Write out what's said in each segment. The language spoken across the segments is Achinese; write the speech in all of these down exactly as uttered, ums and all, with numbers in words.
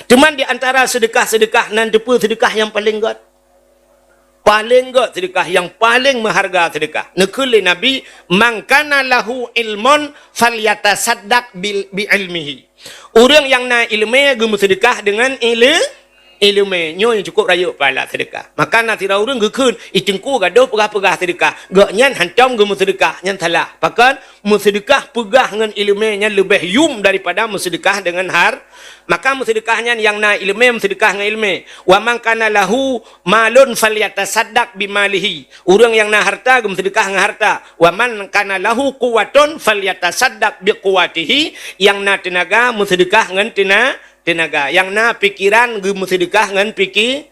Cuman di antara seudeukah-seudeukah nan teupeue seudeukah nyang paleng gét? Paleng gét seudeukah, nyang paleng meuharga seudeukah. Neukheun lé Nabi, "Man kana lahu ilmun falyatasaddaq bil, bi ilmihi." Ureuëng nyang na iéleumé geumeuseudeukah deungon ilé-, iéleumé. Nyoe nyang cukup rayeuk pahala seudeukah. Maka na sidroe ureuëng geukheun, "I teungku gadôh peugah-peugah seudeukah." Gobnyan hantom geumeuseudeukah, nyan salah. Pakon? Meuseudeukah peugah ngon iéleumé nyan leubeh yum daripada meuseudeukah deungon har-, maka meuseudeukah nyan nyang na iéleumé meuseudeukah ngon iéleumé. "Wa man kana lahu malun falyatasaddaq bimalihi." Ureuëng nyang na hareuta geumeuseudeukah ngon hareuta. "Wa man kana lahu quwwatun falyatasaddaq biquwwatihi." Nyang na teunaga meuseudeukah ngon teuna-, teunaga. Nyang na pikeran geumeuseudeukah ngon pike-,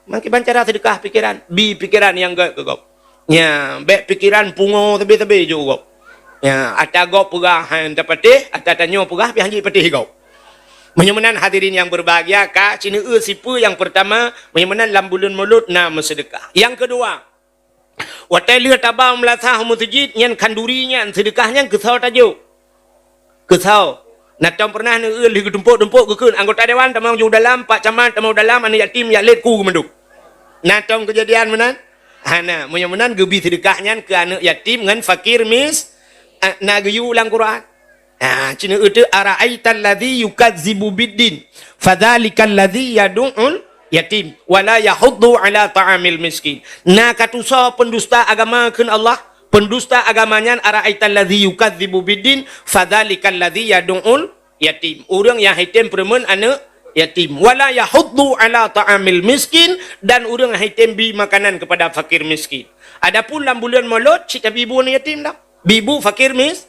Mangkiban cara seudeukah pikeran, bi pikeran nyang gét keu gob. Nya, bék pikeran pungo sabe-sabe jok gob. Nya, ata gob peugah han tapatéh, ata tanyoe peugah pih han jeuet patéh gob. Meunyoe meunan hadirin yang berbahagia, ka sineue sipeue nyang peurtama, meunyoe meunan lam buleuen Mulod na meuseudeukah. Nyang keudua, watée lheueh taba meulasah u meuseujid, nyan khanduri nyan seudeukah nyan keusoe tajok. Keusoe. Na tom peureunah neueu lheueh geutumpok-tumpok geukheun anggota dewan tamong ju dalam, pak camat tamong dalam, aneuk yatim jak lét ku geumandum. Na tom keujadian meunan? Hana, meunyoe meunan geubi seudeukah nyan keu aneuk yatim ngon fakir mis-, a, na geuyue lam Quran. Ha, ci neueu teuk, "Ara'aital ladzi yukazzibu biddin, fadzalikal ladzi yadu'ul yatim, wala yahuddu ala ta'amil miskin." Na ka tusoe peundusta agama kheun Allah, peundusta agama nyan, "Ara'aital ladzi yukadzibu biddin, fadzalikal ladzi yadu'ul yatim." Ureuëng nyang haitem peureumeun aneuk yatim. "Wala yahuddu ala ta'amil miskin," dan ureuëng haitem bi makanan kepada fakir miskin. Adapun lam buleuen Mulod, cit tabi bu aneuk yatim dah. Bi bu fakir mis-,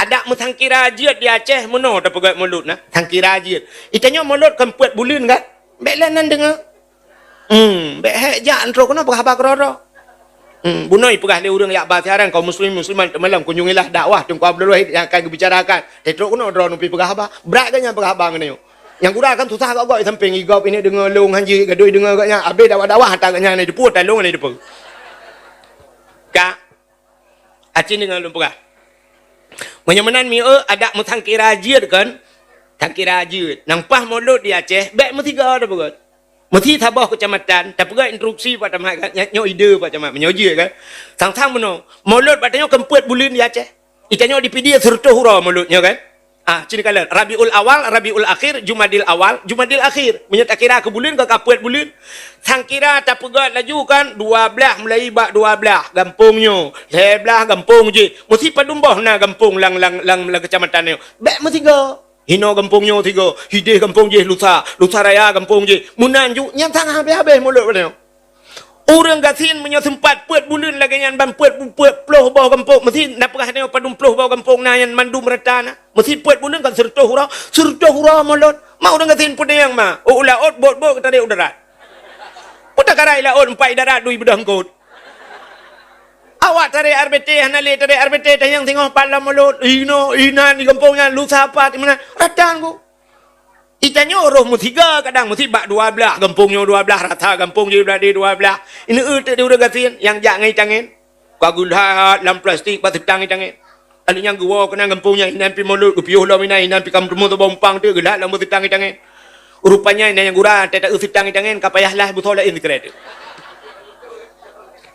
adak meusangkira jeuet di Aceh meunoe tapeugét Mulod na, sangkira jeuet. Itanyoe Mulod kan peuet buleuen kan? Bék lé nan deungoe. Hmm, bék hék jak ntroh keunoe peugah haba keudroe-droe. Hmm, bunoe peugah lé ureuëng yak ba siaran kaum muslimin muslimat teumalam kunjungilah dakwah Teungku Abdul Wahid nyang akan geubicarakan. Teutrok keunoe droeneuh pih peugah haba. Brat gét nyan peugah haba ngon nyoe. Nyang gura kan susah gok-gok i sampéng i gob ini deungoe lôn hanji gadoi deungoe gét nyan. Abéh dakwah-dakwah ata gét nyan na dipeue, talong na dipeue. Ka. Aci deungoe lôn peugah. Meunyoe meunan mieu adak meusangkira jeuet kan? Sangkira jeuet. Nang paih Mulod di Aceh, bék meusigoe tapeugét. Meusi saboh keucamatan, tapeugét instruksi Pak Camat kan, nya-, nyoe ide Pak Camat, meunyoe jeuet kan. Sang-sang meunoe, Mulod bak tanyoe kan peuet buleuen di Aceh. Itanyoe di Pidie seureutoh uroe Mulod nyoe kan. Ah, ci neukalon, Rabiul Awal, Rabiul Akhir, Jumadil Awal, Jumadil Akhir. Meunyoe takira keu buleuen, ka peuet buleuen. Sangkira tapeugét laju kan, dua blaih mulai bak dua blaih gampông nyoe, lhée blaih gampông jih. Meusi padum boh na gampông lam, lam, lam, lam keucamatan nyoe. Bék meusigoe. Hinoe gampông nyoe sigoe, hideh gampông jih Lusa, Lusa Raya gampông jih. Meunan ju, nyan sang habéh-habéh Mulod bak tanyoe. Ureuëng gasien meunyoe seumpat peuet buleuen lagée nyan ban peuet, peuet ploh boh gampông, meusi na peugah nyoe padum ploh boh gampông na nyan mandum rata na. Meusi peuet buleuen kan seureutoh uroe, seureutoh uroe Mulod. Ma ureuëng gasien peudeueng ma, u laôt bot-bot geutarek u darat. Peue takarai laôt empat i darat dua i beudôh eungkôt. Awak tarek R B T hana lé tarek R B T tanyong singoh pat lam Mulod, inoe, inan di gampông nyan, lusa pat, di meunan, rata ku. Itanyoe roh meusigoe kadang meusi bak dua blaih, gampông nyoe dua blaih, rata gampông jih bak di dua blaih. Ineuk teuk di ureuëng gasien nyang jak ngon itangen. Ka geulhat lam plastik bak seutang itangen. Aneuk nyan geuwoe keunan gampông nyan, inan pih Mulod, geupiôh lom inan, inan pih ka meuteumé saboh umpang teuk geulhat lam seutang itangen. Rupanya inan nyang gura, teuta seutang itangen ka payah lah beusoe laén sikrek teuk.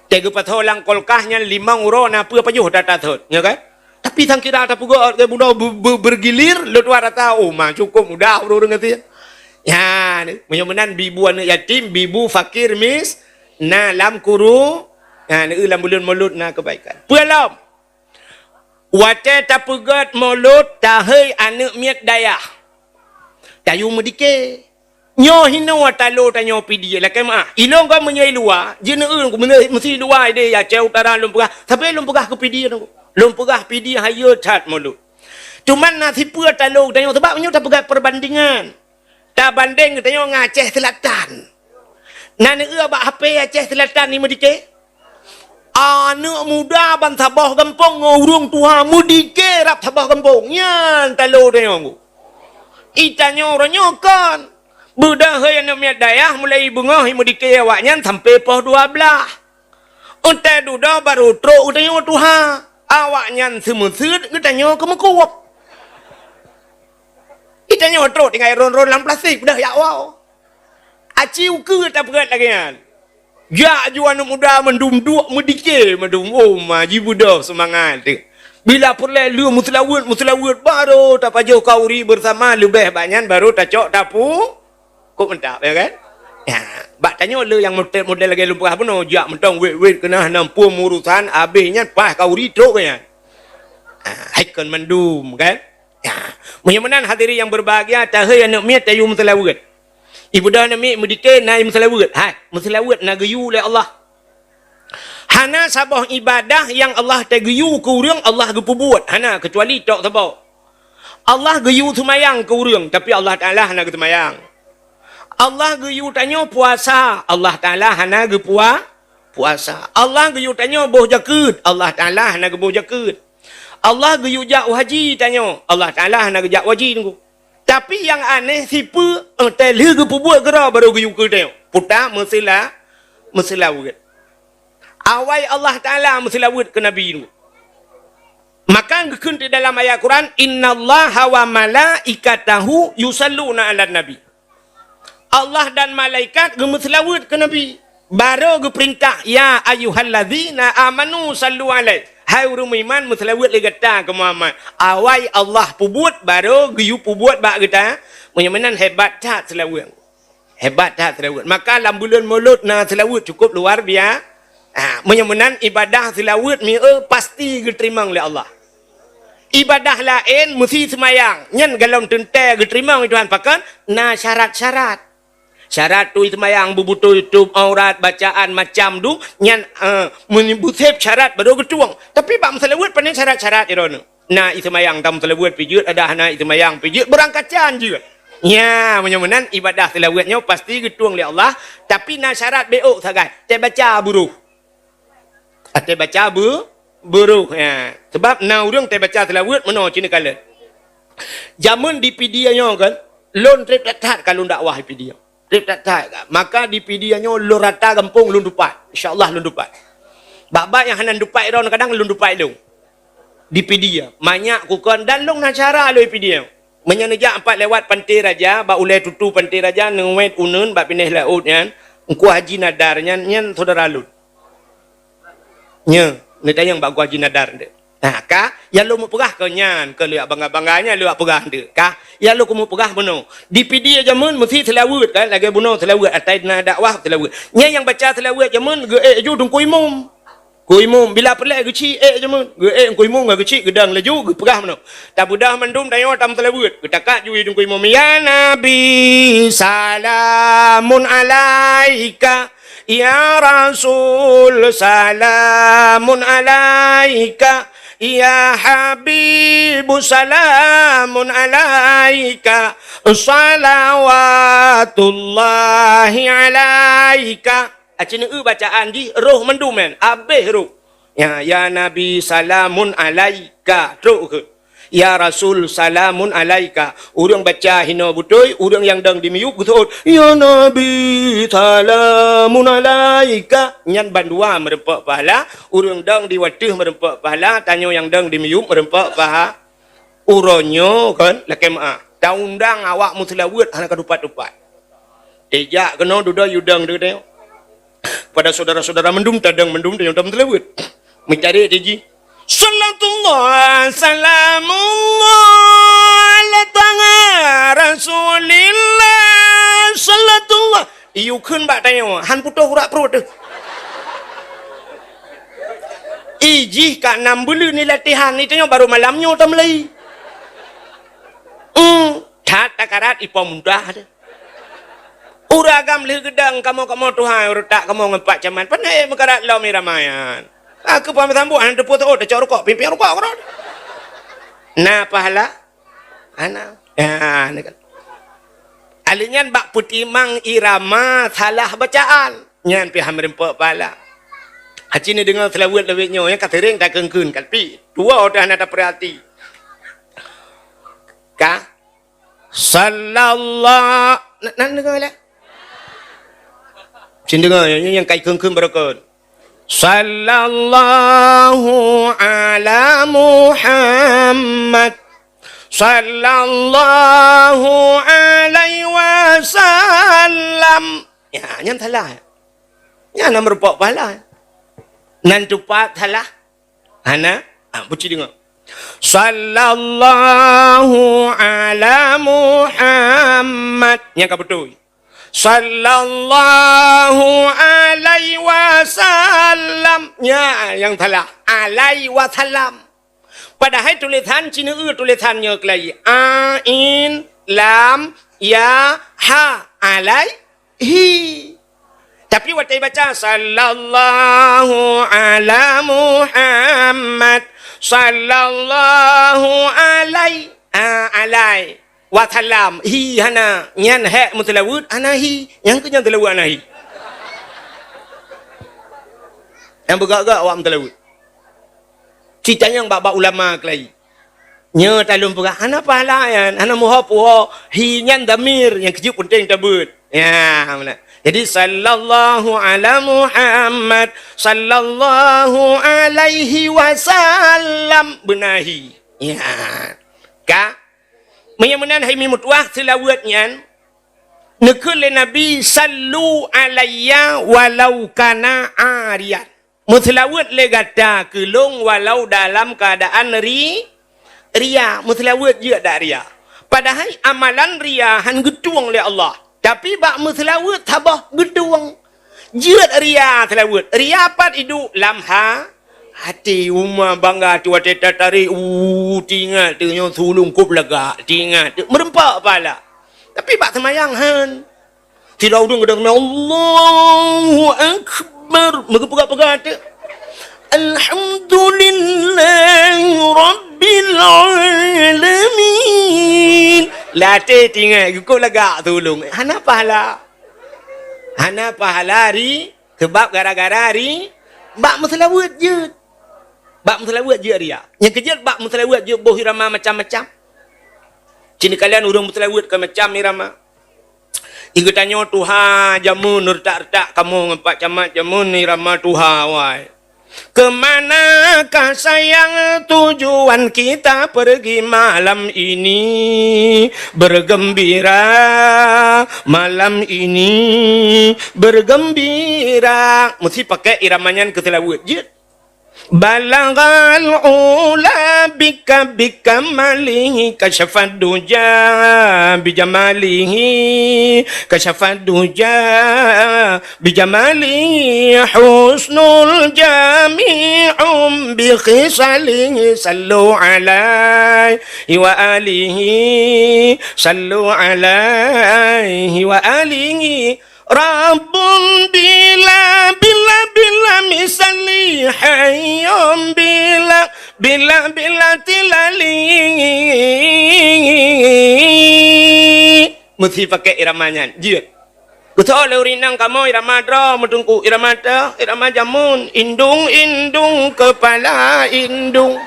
Teugeupeusoe lam kulkas nyan limong uroe na peue pajoh that-that thon, nyo kan? Tapi sangkira tapeugét lagée bunoe be-, be-, bergilir, lheueh tuha rata, oh, ma, cukup mudah ureuëng gasien. Nyan, meunyoe meunan bi bu aneuk yatim, bi bu fakir mis-, na lam kuru-, na, neu lam buleuen Mulod na keubaikan. Peue lom? Watée tapeugét Mulod, tahei aneuk miet dayah. Tayue meudike. Nyoe hinoe talo tanyoe Pidie, lakée meuáh. Ilôn kon meunyoe i luwa, jeuet neu meusi luwa ideh ya Aceh Utara lôn peugah, sabe lôn peugah keu Pidie nyoe. Lôn peugah Pidie hayeue that Mulod. Cuman na sipeue talo tanyoe, sabab nyoe tapeugét perbandingan. Tabandeng geutanyoe ngon Aceh Selatan. Na neueu bak H P Aceh Selatan ni meudike? Aneuk muda ban saboh gampông ngon ureuëng tuha meudike rab saboh gampông. Nyan talo tanyoe. Itanyoe uroe nyoe kon. Beudahai aneuk miet dayah mulai beungoh meudike awaknyan sampai poh dua blaih. Untée dudoe barô trok geutanyoe tuha. Awaknyan seumeuseut geutanyoe keumeukub. Tanyoe trok tinggai ron-ron lam plastik, dah yak wow. Aci ukeue tapeugét lagée nyan. Jak ju aneuëk muda mandum duek meudike mandum, oh, ma jibeudôh seumangat teuh. Bila peureulée lheueh meuseulaweuet-meuseulaweuet, barô tapajoh khauri beusama, leubeh bak nyan barô tacok tapu-, kok mantap, ya kan? Ya, bak tanyoe le nyang model-model lagée lôn peugah bunoe, jak mantong wét-wét keunah nam pom urusan, abéh nyan paih khauri trok nyan. Ha, hai kon mandum, kan? Ya. Meunyoe meunan hadirin yang berbahagia, tahei aneuëk miet tayue meuseulaweuet. Ibeudôh aneuëk miet meudike na meuseulaweuet. Hai, meuseulaweuet na geuyue lé Allah. Hana saboh ibadah nyang Allah tageuyue keu ureuëng Allah geupeubuet. Hana, keucuali tok saboh. Allah geuyue seumayang keu ureuëng, tapi Allah Taala hana geuseumayang. Allah geuyue tanyoe puasa, Allah Taala hana geupua-, puasa. Allah geuyue tanyoe boh jakeuet, Allah Taala hana geuboh jakeuet. Allah geuyue jak u haji tanyoe, Allah Taala hana geujak u haji teungku. Tapi nyang aneh, sipeue, eh, teuh lheueh geupeubuet keudroe barô geuyue keu tanyoe. Puta meuseula-, meuseulaweuet. Awai Allah Taala meuseulaweuet keu Nabi teungku. Maka geukheun di dalam ayat Quran, "Innallaha wa malaikatahu yusalluna 'alan nabi." Allah dan malaikat geumeuseulaweuet keu Nabi. Barô geupeurintah, "Ya ayyuhallazina amanu sallu alaihi." Hai ureuëng meuiman, meuseulaweuet lé gata keu Muhammad. Awai Allah peubuet, barô geuyue peubuet bak gata. Meunyoe meunan, hebat that seulaweuet. Hebat that seulaweuet. Maka lam buleuen Mulod na seulaweuet cukup luar bia-, ha, meunyoe meunan ibadah seulaweuet mieu pasti geuteurimong lé Allah. Ibadah laén meusi seumayang, nyan golom teuntée geuteurimong lé Tuhan, pakon na syarat-syarat. Syarat tui seumayang beubutôi tup aurat, bacaan macam du, nyan, eh, meunibuseb syarat barô geutueng. Tapi bak meuseulaweuet pane syarat-syarat droeneuh. Na i seumayang tam seulaweuet pijeuet, ada hana i seumayang pijeuet, beurangkacan jeuet. Nya, meunyoe meunan ibadah seulaweuet nyoe pasti geutueng lé Allah, tapi na syarat bék sagai, teubaca buruh. Até baca be-, buruh, ya. Sebab na ureuëng teubaca seulaweuet meunoe cit neukalon. Jameun di Pidie nyoe kan, lôn treb that-that ka lôn dakwah di Pidie. Treb that-that ka. Maka di Pidie nyoe lôn rata gampông lôn dupat. Insya Allah lôn dupat. Bak-bak nyang hana dupat droe kadang lôn dupat lôn. Di Pidie. Manyak kukon dan lôn na syedara lôn di Pidie. Meunyoe neujak empat lewat Pantai Raja, bak ulée tutu Pantai Raja, neuwet uneun bak binéh laôt nyan, Teungku Haji Nadar nyan, nyan syedara lôn. Nyoe, neutanyong bak Teungku Haji Nadar nteuk. Ha, ka, nyang lôn meupeugah keu nyan, keu lheueh bangga-bangga nyan lôn peugah nteuk. Ka, nyang lôn keumeung peugah bunoe. Di Pidie jameun meusi seulaweuet kan, lagée bunoe seulaweuet, atai na dakwah seulaweuet. Nyan nyang baca seulaweuet jameun geuék ju Teungku Imum. Teungku Imum, bila peureulée geuchik ék jameun, geuék Teungku Imum ngon geuchik geudong laju geupeugah bunoe. Tabeudôh mandum tanyoe tam seulaweuet, geutakat ju Teungku Imum, "Ya Nabi, salamun alaika." Ya Rasul, salamun alaika. Ya Habibu, salamun alaika. Salawatullahi alaika. Aci neu bacaan jih roh mandum nyan, abéh roh. Ya, ya Nabi, salamun alaika. Trok keu. Ya Rasul, salamun alaika. Ureuëng baca hinoe beutôi, ureuëng nyang dong di miyueb geuseuôt, "Ya Nabi, salamun alaika." Nyan bandua meureumpok pahala, ureuëng dong di wateueh meureumpok pahala, tanyoe nyang dong di miyueb meureumpok paha-, uroe nyoe kon lakée meuáh. Taundang awak meuseulaweuet hana ka tupat-tupat. Tejak keunoe dudoe yue dong deungon tanyoe. Pada syedara-syedara mandum tadong mandum tanyoe tam seulaweuet. Meucari tiji. Salatullah, salamullah, ala taha Rasulillah, salatullah. Iyue kheun bak tanyoe, han putôh urat pruet teuh. Ijih ka nam buleuen ni latihan, ni tanyoe baru malam nyoe tam lei. Hmm, that takarat ipo mudah teuh. Ureuëng agam lheueh geudong kamoe-kamoe tuha reutak kamoe ngon Pak Camat. Pane meukarat lom irama nyan. Aku paham sambot hana teupeu teuôt tacok rukok, pimpin rukok keudroe. Na pahala? Hana. Ya, ni kan. Ahli nyan bak peutimang irama salah bacaan. Nyan pih han meureumpok pahala. Aci ni deungoe seulaweuet lawét nyoe, nyang ka sering takheun-kheun kan pi. Dua udah hana tapeurati. Ka? Sallallah-, na, na deungoe lé? Cin deungoe, nyang, nyang kai kheun-kheun barokon. Sallallahu ala Muhammad. Sallallahu alaihi wasallam. Ya, nyan salah. Nyan na meurumpok pahala. Nan tupat salah. Hana? Ah, buci deungoe. Sallallahu ala Muhammad. Nyang ka beutôi. Sallallahu alaihi wasallam. Nya nyang salah. Alaihi wasallam. Padahai tulisan Cina, tulisan nyoe keulayi. Ain, lam, ya, ha. Alaihi. Tapi watèe baca, "Sallallahu ala Muhammad, sallallahu alai-, a, alai wasallam." Hi hana, nyan hek meuseulaweuet hana hi. Nyang keu nyan seulaweuet hana hi. Nyang beugak-gak awak meuseulaweuet. Ci tanyong bak-bak ulama keulayi. Nyoe talôn peugah, hana pahala nyan, hana meuho puho, hi nyan damir, nyang keujeuet peunteng tabeuet. Ya, meunan. Jadi, sallallahu ala Muhammad, sallallahu alaihi wasallam, beuna hi. Ya. Ka? Meunyoe meunan hai mi meutuah seulaweuet nyan, neukheun lé Nabi, "Sallu alayya walau kana ariyan." Meuseulaweuet lé gata keu lôn walau dalam keuadaan ri-, ria. Meuseulaweuet jeuet dak ria. Padahai amalan ria han geutueng lé Allah. Tapi bak meuseulaweuet saboh geutueng. Jeuet ria seulaweuet. Ria pat iduek lam ha-, hati. Uma bangga tu watèe tatarek, uh, tingat tu nyoe sulông kôb lagak, tingat tu. Meurumpok pahala. Tapi bak seumayang han. Sidroe ureueng geudong, "Allahu Akbar." Meugeupeuga-peuga teuk. "Alhamdulillahi Rabbil Alamin." Latèe tingat, geukôb lagak tulông. Hana pahala. Hana pahala ri-, sebab gara-gara ri-, bak meuseulaweuet jeuet. Bak meuseulaweuet jeuet ria. Nyang keujeuet bak meuseulaweuet jeuet boh irama macam-macam. Ci neukalian ureueng meuseulaweuet ka macam irama. I geutanyoe tuha jameun, retak-retak kamoe ngon Pak Camat jameun, irama tuha awai. Ke manakah sayang tujuan kita pergi malam ini? Bergembira malam ini, bergembira. Meusti pakai irama nyan keu seulaweuet jeuet. Balaghal ula bika, bikamalihi kasyafad duja, bijamalihi kasyafad duja, bijamalihi husnul jami'um bikhisalihi. Sallu alaihi wa alihi, sallu alaihi wa alihi. Rabbun bila, bila, bila misali, hayyun bila, bila, bila tilali. Meusti pakai irama nyan. Jeuet. Keusoe lé ureueng inong kamoe irama droe meuteungku, irama teuh, irama jameun, indung, indung, kepala indung.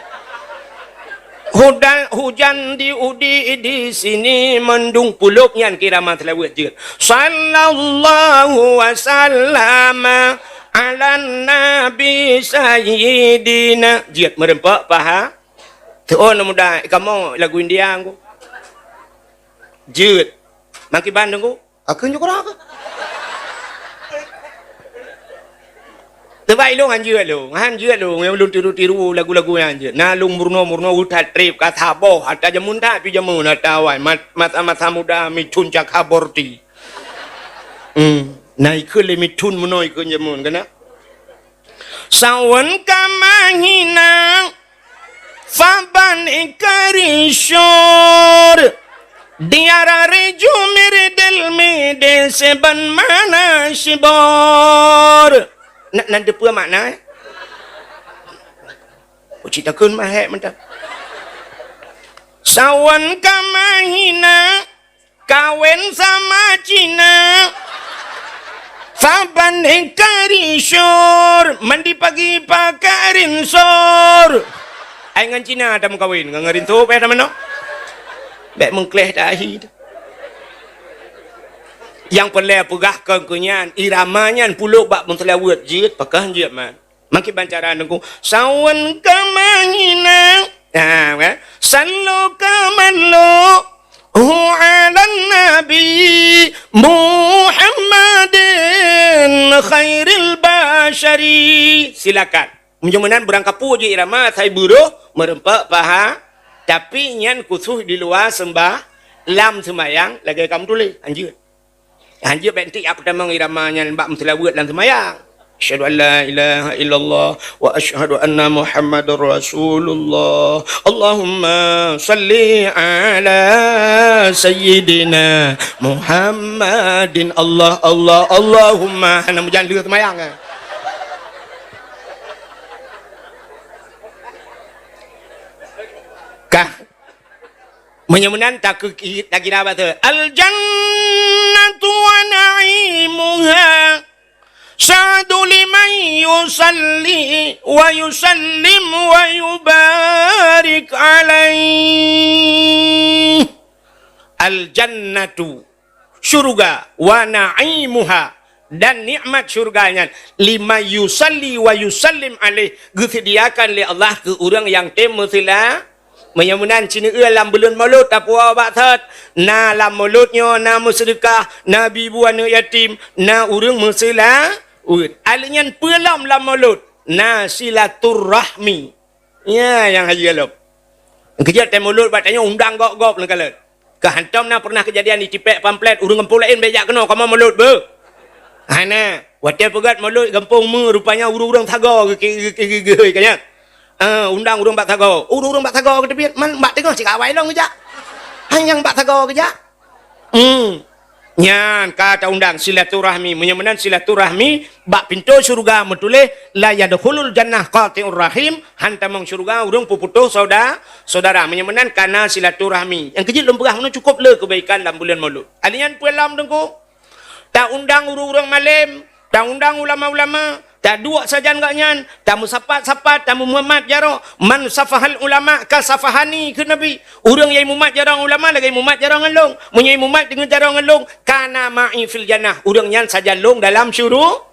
Hudan, hujan di udi di sini mendung, pulop nyan keu irama seulaweuet jeuet. Sallallahu wasallama ala nabi sayyidina. Jeuet meureumpok paha. Teuon muda kamoe lagu India ngku. Jeuet. Makiban ngku. Aku nyukura ke? Tebai lôn han jeuet lôn, han jeuet lôn, nyang lôn tiru-tiru lagu-lagu nyang jeuet. Na lôn meurunoe-meurunoe utat trép ka saboh, ata jameun that pi jameun ata awai, mat-, masa-masa muda mithun cakha borti. Hmm, na ikheun lé mithun meunoe ikheun jameun keunan. Sawan ka mahina Faban ikari syur, diara reju miridil mide seban mana sibor. Nak nan teupeu makna, eh? Uci takun mahek mantap. Sawan ka mahina, Kawen sama Cina. Faban hingkari syur, mandi pagi pakai rinsur. Ai ngan Cina dah meukawen, ngan rinsur payah dah meunoe. Bèk meukleh dah ahi tu. Nyang peureulèe peugah keu nyan, irama nyan pulôk bak meuseulaweuet jeuet, pakon jeuet man. Makai bancaran nungku, sawan ka mahina. Ha, kan? Sallu kamallu hu 'alan nabi Muhammadin khairil basyari. Silakan. Meunyoe meunan beurangkapeue jih irama, asai beuroh, meureumpok paha. Tapi nyan khusus di luwa seumbah-, lam seumayang lagèe ka meutuléh. Hanjeuet. Hanjeuet bèk entik jak peutamong irama nyan bak meuseulaweuet lam seumayang. Asyhadu an la ilaha illallah wa asyhadu anna Muhammadar Rasulullah. Allahumma salli ala sayyidina Muhammadin. Allah, Allah, Allahumma. Hana meujan lheueh seumayang, eh. Kah? Meunyoe meunan, takeu-, tagira bahasa. Al-jannatu wa na'imuha syahdu liman yusalli wa yusallim wa yubarik alaih. Al-jannatu, syuruga, wa na'imuha, dan nikmat syuruga nyan, liman yusalli wa yusallim alaih, geuseudiakan lé Allah keu ureuëng nyang tem meuseula-, meunyoe meunan, sineue lam buleuen Molot tapuwoe bak thot, na lam Molot nyoe na meuseudeukah, na bi bu aneuëk yatim, na ureuëng meuseulaweuet. Aleuh nyan peue lom lam Molot? Na silaturahmi. Nyan nyang hayeue lom. Keujeuet teuh Molot bak tanyoe undang gob-gob neukalon. Ka hantom na pernah keujadian jitipék pamflet ureuëng gampông laén bèk jak keunoe kamoe Molot beuh. Hana. Watèe peugöt Molot gampông meu rupanya ureuëng-ureuëng sagoe geu-, geu-, geu-, geu-, geu-, ka nyan. Ah, undang ureuëng bak sagoe. Ureuëng-ureuëng bak sagoe geuteubiet, man bak teungoh cit awai lôn geujak. Hana nyang bak sagoe geujak. Hmm. Nyan ka taundang silaturahmi. Meunyoe meunan silaturahmi, bak pintoe syeuruga meutuléh, "La yadkhulul jannah qati'ur rahim," han tamong syeuruga ureuëng peuputôh sauda-, saudara. Meunyoe meunan ka na silaturahmi. Nyang keujeuet lôn peugah meunoe cukôp le keubaikan lam buleuen Molot. Alèh nyan peue lom Teungku? Taundang ureuëng-ureuëng malém, taundang ulama-ulama, taduek sajan gobnyan, tameusapat-sapat, tameumat jaroe. "Man safahal ulama ka safahani," kheun Nabi. Ureuëng nyang mumat jaroe ulama lagèe mumat jaroe ngon lôn. Meunyoe mumat deungon jaroe ngon lôn, kana ma'i fil jannah. Ureuëng nyan sajan lôn dalam syuru-,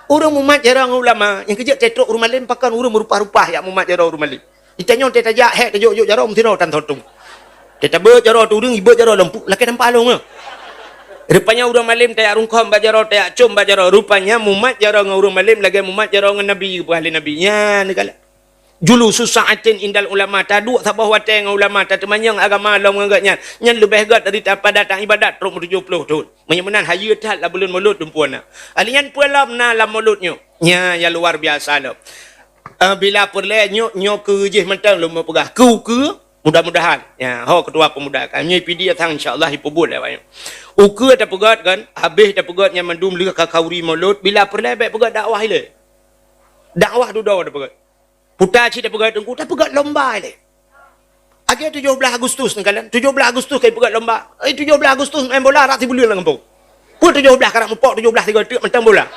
ureuëng mumat jaroe ngon ulama. Nyang keujeuet teutrok ureuëng malém pakon ureuëng meurupah-rupah jak mumat jaroe ureuëng malém. Di tanyoe teuh tajak hék tajok-jok jaroe meusidroe tan thotong. Teuh tabeuet jaroe teuh ureuëng ibeuet jaroe lom pu-, lakèe tampa lôn nyoe. Rupanya ureuëng malém tajak rungkhom bak jaroe, tajak com bak jaroe. Rupanya mumat jaroe ngon ureuëng malém lagèe mumat jaroe ngon Nabi, geupeugah lé Nabi. Nyan neukalon. Julusu sa'atin indal ulama, taduek saboh watèe ngon ulama, tateumanyong agama lom ngon gobnyan. Nyan leubeh gèt daripada taibadat trok meutujoh ploh thon. Meunyoe meunan hayeue that lam buleuen Molot dumpeue na. Alèh nyan peue lom na lam Molot nyoe. Nyan nyang luar biasa lom. Eh, bila peureulèe nyoe, nyoe keu jih mantong lôn meupeugah. Keu, keu, mudah-mudahan. Ya, ho ketua pemuda kan. Nyoe P D datang insya-Allah ipeubuet lé awak nyoe. Ukeue tapeugöt kan, habéh tapeugöt nyan mandum lheueh ka khauri Molot, bila peureulèe bèk peugöt dakwah ilèe. Dakwah dudoe tapeugöt. Puta cit tapeugöt Teungku, tapeugöt lomba ilèe. Lagèe tujoh blah Agustus neukalon. Tujoh blah Agustus ka ipeugöt lomba. Eh, tujoh blah Agustus main bola rot sibuleuen lam gampông. Peue tujoh blah karap mupok, tujoh blah sigoe teuk mantong bola.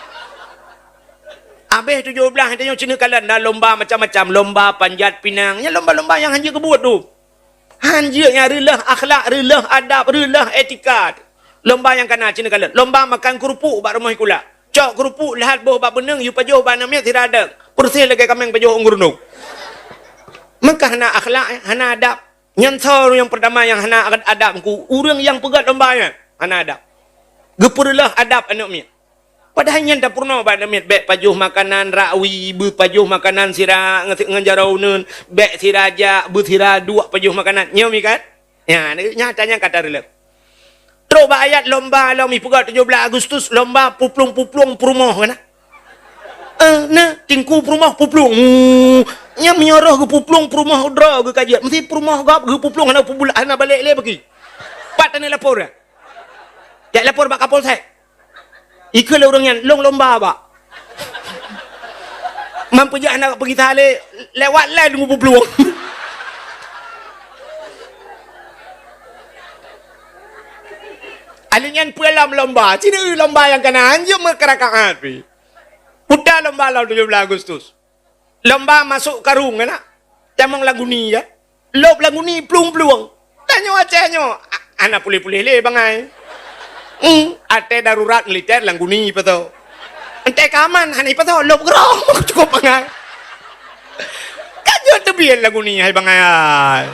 Abéh tujoh blah, tanyoe cit neukalon na lomba macam-macam, lomba panjat pinang. Nyan lomba-lomba nyang hanjeuet geubuet tu. Hanjeuet nyan reuloh akhlak, reuloh adab, reuloh etika. Lomba nyang kana cit neukalon. Lomba makan keurupuk bak rumoh sikula. Cok keurupuk lheueh boh bak beuneung, yue pajoh bak aneuk miet sira deuek. Peureuseh lagèe kaméng pajoh ôn geurundong. Maka hana akhlak, hana adab. Nyan soe nyang peurtama nyang hana adab Teungku. Ureuëng nyang peugöt lomba nyan hana adab. Geupeureuloh adab aneuk miet. Padahai nyan tapeurunoe bak aneuk miet, bèk pajoh makanan rakwi, beupajoh makanan sira ngon, ngon jaroe uneuen, bèk sira jak, beusira duek pajoh makanan. Nyoe mi kan? Nyan, nyata nyan ka tareuloh. Trok bak ayat lomba lom ipeugöt tujoh blah Agustus, lomba puplueng-puplueng peurumoh kan? Eh, na, Teungku peurumoh puplueng. Hmm, nyan meunyoe roh geupuplueng peurumoh droe geukajiet. Meusti peurumoh gob geupuplueng hana peubula-, hana balek lé bagi. Pat taneuk lapor dah? Jak lapor bak Kapolsek. Ikheun lé ureuëng nyan, lôn lomba bak. Man peujak hana peugisa lé, lewat lé deungon puplueng. Alèh nyan peue lom lomba, cit lomba nyang kana hanjeuet meukeurakaat pih. Puta lomba lom tujoh blah Agustus. Lomba masôk karông, kan? Tamong lam guni, ya. Lôb lam guni, plueng-plueng. Tanyoe Aceh nyoe, a-, hana puléh-puléh lé bangai. Hmm, watèe darurat militer lam guni ipasoe. Watèe ka aman, hana ipasoe, lôb keudroe, cukôp bangai. Kan Teubiet lagu ni, hai bangai.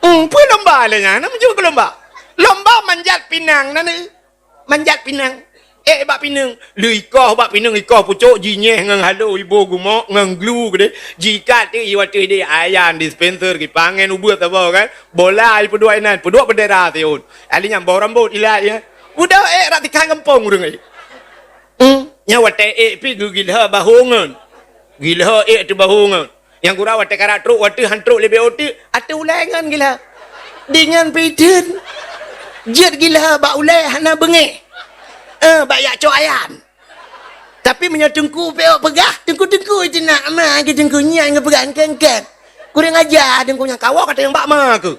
Hmm, peue lomba lé nyan? Nama jeuet keu lomba? Lomba manjat pinang na ni. Manjat pinang. Eh, bak pineung. Lheueh ikoh bak pineung, ikoh pucok, jinyeh ngon halo, iboh gumok, ngon glu keudeh. Jiikat teuk, iwateueh deh, ayan, dispenser, kipangen ubeut saboh kan. Bola, ipeuduek inan, peuduek bendera siôn. Ali nyan boh rambot ilat ya. Udah, eh, rak tikang gampông ureueng, eh. Hmm, nyan watèe ék pih geugilha bahô ngon. Gilha ék ateueh bahô ngon. Nyang gura watèe karap trok, watèe han trok lé B O T, ateueh ulèe ngon gilha. Di nyan pih theun. Jeuet gilha bak ulèe hana beungéh. Eh, bak jak cok ayan. Tapi meunyoe teungku pih peugah, teungku-teungku itu nak ma ke teungku nyan ngon peugah engken-engken. Kurang aja teungku nyang kawoe ka teueng bak ma keuh.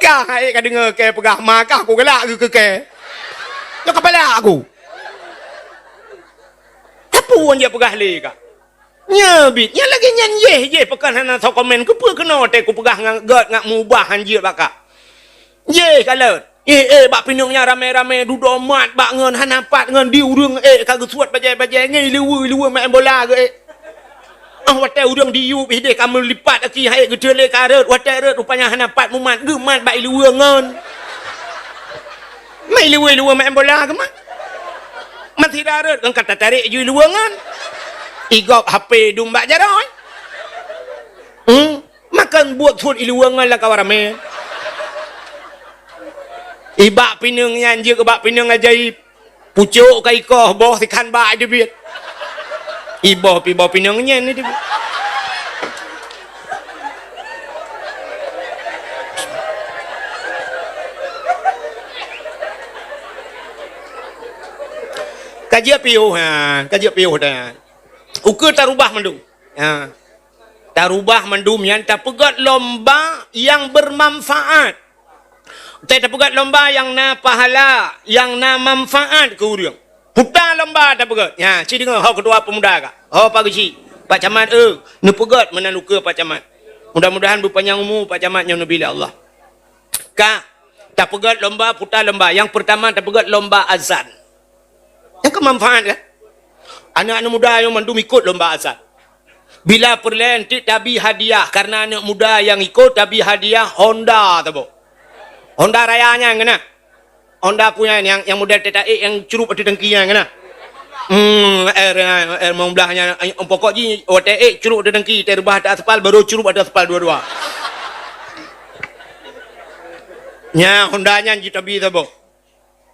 Kah hai ka deungoe kèe peugah ma kah, kugalak keu kèe. Nyoe kapala aku. Tapi wan jak peugah lé kah. Nyoe bit, nyan lagèe nyan yeh, yeh pakon hana soe komen. Keupeue keunoe teuh kupeugah ngon gèt ngon mubah han jeuet bak kah. Yeh kalon. Eh, eh, bak pineung nyan ramè-ramè dudoe mat bak ngon hana pat ngon di ureueng, eh, ka geusuet bajèe-bajèe ngon ileue-ileue maén bola geuh, eh. Ah, watèe ureueng diyueb ideh ka meulipat aki hai geuteulé ka rhot, watèe rhot rupanya hana pat mumat, geumat bak ileue ngon. Mai ileue-ileue maén bola geumat. Masih rhot kan ka tatarek ju ileue ngon. Igop H P dum bak jaroe. Hmm. Makon buet suet ileue ngon lam kawan ramè. Ibak pineung nyan jeuet keu bak pineung ajaib. Pucok ka ikoh, boh sikhan bak teubiet. Iboh pih boh pineung nyan teubiet. Ka jeuet piôh, ha, ka jeuet piôh dah. Ukeue tarubah mandum. Ha. Tarubah mandum nyan, tapeugèt lomba nyang bermanfaat. Watèe tapeugèt lomba nyang na pahala, nyang na manfaat keu ureueng. Puta lomba tapeugèt. Nyan, ci deungoe ho ketua pemuda ka. Ho Pak Geuchik, Pak Camat, eh, neupeugèt meunan ukeue Pak Camat. Mudah-mudahan beupanyang umu Pak Camat nyoe neubi lé Allah. Ka, tapeugèt lomba, puta lomba. Nyang peurtama tapeugèt lomba azan. Nyang ka manfaat kan? Aneuk-aneuk muda nyoe mandum ikot lomba azan. Bila peureulèe enteuk tabi hadiah, karena aneuk muda nyang ikot tabi hadiah Honda saboh. Honda Raya nyan keunan. Honda punya nyang, nyang model teuta ék nyang curup ateueh tangki nyan keunan. Hmm, R, R lima belas nyan, pokok jih watèe ék curup ateueh tangki, teureubah ateueh aspal, baru curup ateueh aspal dua-dua. Nyan Honda nyan jitabi saboh.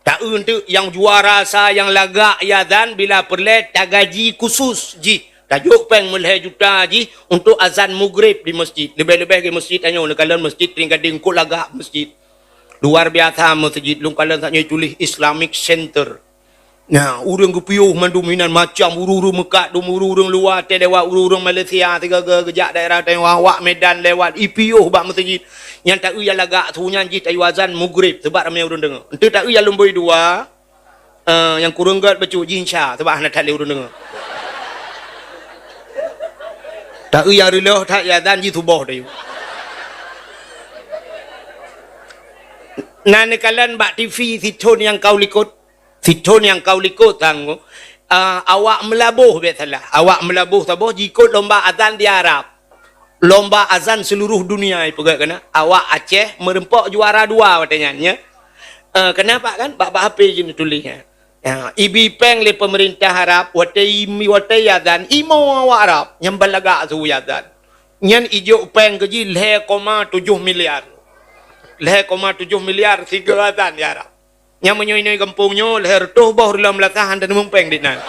Ta-eu enteuk nyang juara sa nyang lagak azan bila peureulèe tagaji khusus jih. Tajok péng meulhèe juta jih untuk azan mugrib di masjid. Leubeh-leubeh di masjid tanyoe, neukalon masjid Teuing Gadeng, kok lagak masjid. Luar biasa masjid, lôn kalon saat nyoe tuléh Islamic Center. Nah, ureueng geupiôh mandum inan macam, ureueng-ureueng meukat, dum ureueng-ureueng luwa, teuh lewat ureueng-ureueng Malaysia, sigoe-goe geujak daerah Taiwan, awak Medan lewat, ipiôh bak masjid. Nyang ta-eu nyang lagak su nyan jih tayue azan mugrib, seubab ramé ureueng deungoe. Enteuk ta-eu nyang lumbôi dua, eh, nyang kureueng gèt bacut jih insya, seubab hana that lé ureueng deungoe. Ta-eu nyang reuloh that azan jih suboh tayue. Na neukalon bak T V sithon nyang ka u likot. Sithon nyang ka u likot tanggong, ah, awak Meulaboh bèk salah. Awak Meulaboh saboh jikot lomba azan di Arab. Lomba azan seluruh dunia ipeugah keunan. Awak Aceh meureumpok juara dua watèe nyan, ya. Eh, kenapa kan? Bak, bak H P jih neutuléh nyan. Ya, ibi péng lé peumeurintah Arab, watèe imi, watèe azan, imo awak Arab, nyang balagak su azan. Nyan ijok péng keu jih lhèe koma tujoh miliar. Lhèe koma tujoh miliar sigoe azan di Arab. Nyang meunyoe inoe gampông nyoe, lhèe reutôh boh reuloh meulasah han taneumeumpéng dit nan.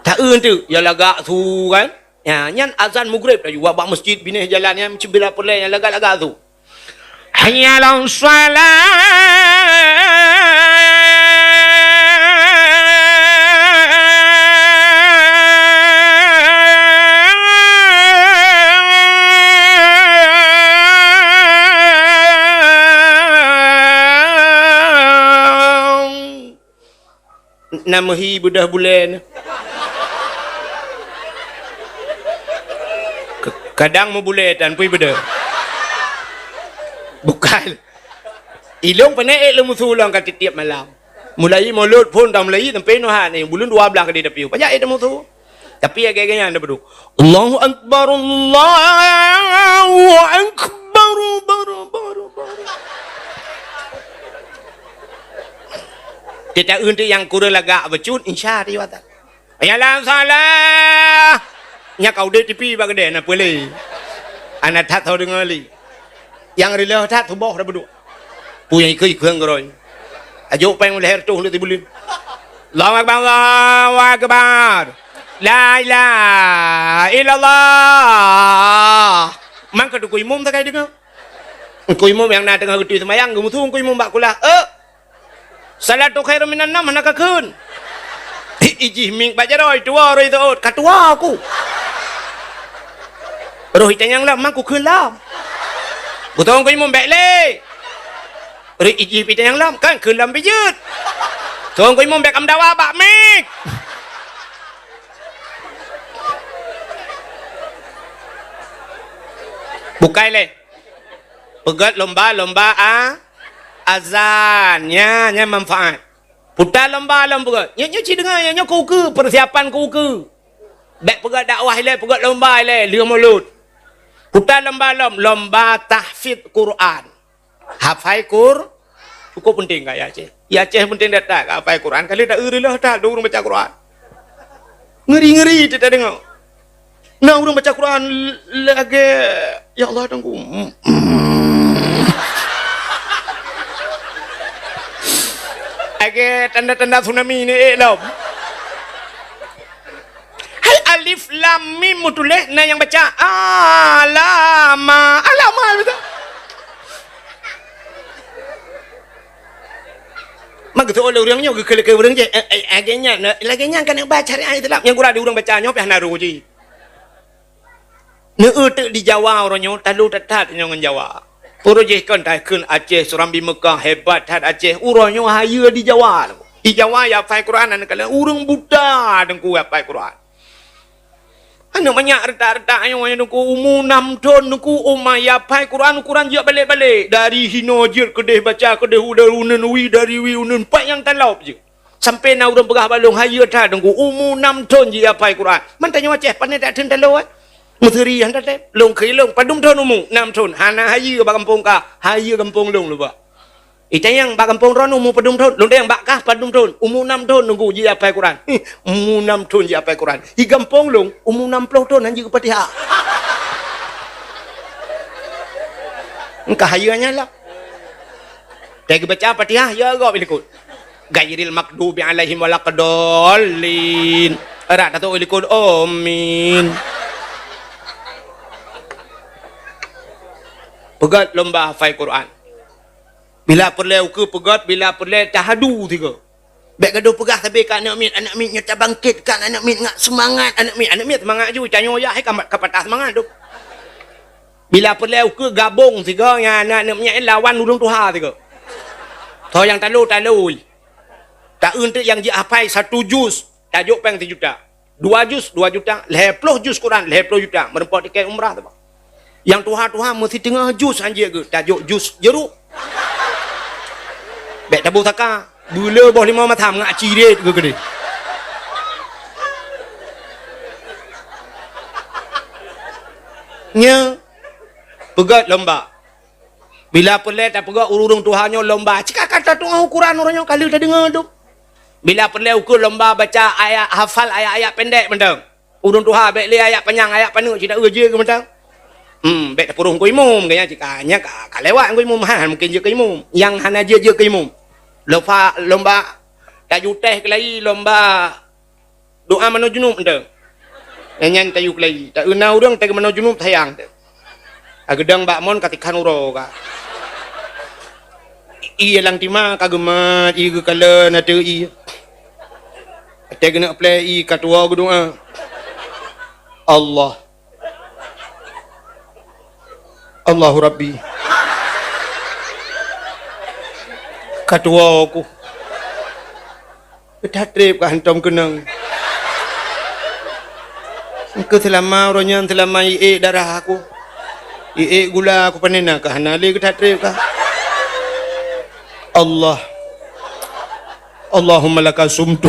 Ta-eu enteuk, ya lagak su kan? Ya, nyan azan mugrib laju bak, bak masjid binéh jalan nyan, bila peureulèe nyang lagak-lagak su. Hayya 'alas shalah. Na meuhi beudôh bulèe nyoe. K-, kadang meubulèe tan pui beudôh. Bukan. Ilông peuneuk ék lôn meusu lôn ka tiep-tiep malam. Mulai mulod phon dah mulai sampai noh hat ni, buleuen dua blaih ka di tapi. Pajak ék musoh. Tapi lagèe nyan dah beudôh. Allahu Akbar, Allahu Akbar, Akbar, Akbar, Akbar. Teuta untuk nyang kureueng lagak bacut, insya Allah. Hayya 'alas shalah. Nyan ka udép tipi bak keudè na peulé. Hana that tho deungö lé. Nyang rilah that tuboh dah beudôh. Peue nyang ikeu-ikeu ngon roh. Ajok péng leher tuh lé tibuleuen. Allahu Akbar, Allahu Akbar. La ilaha illallah. Mangka teungku imum sagai deungö. Teungku imum nyang na teungoh geutui seumayang, geumusoh teungku imum bak kulah. Eh, Salatu khairum minan naum hana kakheun. Ijih mieng bak jaroe, tuwoe roh seuôt, ka tuwoe ku. Roh itanyong lom, mang kukheun lom. Geutanyoe keu imum bèk lé. Roh ijih itanyong lom, kan kheun lom bijeuet. Tanyoe keu imum bèk meudawa bak mieng. Bukai lé. Peugöt lomba-lomba a-, azan. Nya, nya manfaat. Puta lomba lom peugöt. Nyoe, nyoe ci deungö, nyoe, nyoe keu ukeue, persiapan keu ukeue. Bèk peugöt dakwah ilèe, peugöt lomba ilèe, lheueh mulod. Puta lomba lom, lomba tahfidz Quran. Hafai Qur-, cukup penting ka ya Aceh. Ya Aceh penting that-that ka hafai Quran. Kali tak iri lah that, dua ureueng baca Quran. Ngeri-ngeri teudeungoe. Na ureueng baca Quran lagèe, ya Allah, Teungku. Lagèe tanda-tanda tsunami ni, eh, lom. Hai alif lam mim meutuléh, na nyang baca alama, alama, beutôi. Maka seuolah ureueng nyoe geukheun-kheun ureueng jih, eh, eh, lagèe nyan, lagèe nyan kan baca syariat Islam. Nyang gura di ureueng baca nyoe pih hana roh jih. Neueu teuk di Jawa uroe nyoe, talo that-that nyoe ngon Jawa. Peureujih kon takheun Aceh, Serambi Mekah, hebat that Aceh. Uroe nyoe hayeue di Jawa. Di Jawa ya hafai Quran, aneuk kalian ureueng buta teungku ya hafai Quran. Aneuk manyak reutak-reutak nyoe, nyoe teungku, umu nam thon teungku, uma ya hafai Quran, Quran jeuet balek-balek. Dari hinoe jeuet keudeh baca, keudeh udah uneun wi, dari wi uneun pat nyang talop jeuet. Sampai na ureueng peugah bak lôn, hayeue that teungku, umu nam thon jih hafai Quran. Man tanyoe Aceh, pane that thon talo, eh? Meuseri han tatém. Lôn kheun lôn, padum thon umu? Nam thon. Hana hayeue bak gampông kah, hayeue gampông lôn lubah. Itanyong bak gampông droeneuh umu padum thon? Lôn tanyong bak kah padum thon? Umu nam thon teungku jih hafai Quran. Hih, umu nam thon jih hafai Quran. Di gampông lôn, umu nam ploh thon han jeuet Fatihah. Engka hayeue nyan lah. Teuh geubaca Fatihah, ya gob ilikot. Ghairil maghdubi alaihim waladdallin. Rot tato ilikot, amin. Peugöt lomba hafai Quran. Bila peureulèe ukeue peugöt, bila peureulèe tahadu sigoe. Bèk gadôh peugah sabe keu aneuk miet, aneuk miet nyoe tabangkitkan, aneuk miet ngat seumangat, aneuk miet, aneuk miet seumangat ju, tanyoe yah ka, ka patah seumangat tu. Bila peureulèe ukeue gabong sigoe nyan, aneuk miet lawan ureueng tuha sigoe. Tho nyang talo, talo. Taeu teuk nyang jeuet hafai satu juz, tajok péng sijuta. Dua juz, dua juta, lhèe ploh juz Quran, lhèe ploh juta, meureumpok tiket umrah tu, Bang. Nyang tuha-tuha meusiteungoh juz han jeuet geuh, tajok juz jeuruk. Bèk taboh saka, beuleu boh limong masam ngat ciret geuh keudeh. Nyoe, peugöt lomba. Bila peureulèe tapeugah ureueng tuha nyoe lomba, cit ka ka tatu'oh ukoran uroe nyoe ka lheueh tadeungoe dum. Bila peureulèe ukeue lomba baca ayat, hafal ayat-ayat pendek mantong. Ureueng tuha bèk lé ayat panyang, ayat paneuk cit taeu jih keu mantong. Hmm, bèk tapeuruh keu imum, gaya cit ka, nyan ka, ka lewat keu imum, ha, mungken jeuet keu imum. Nyang hana jeuet, jeuet keu imum. Lomba, lomba tajutèh keulayi, lomba Doa manoe junub ente. Nyan, nyan tayue keulayi. Taeu na ureueng teuh manoe junub sayang teuh. Ageudong bak mon ka tikhan uroe ka. Ie lam tima ka geumat, ie geukalon ateueh ie. Watèe geuneuk plè ie ka tuwoe geudoa. Allah. Allahu Rabbi. Ka tuwoe ku. That trép ka hantom keunong. Engkeu seulama uroe nyan seulama iék darah aku. Iék gula aku pané na ka hana lé geuthat trép ka. Allah. Allahumma laka sumtu.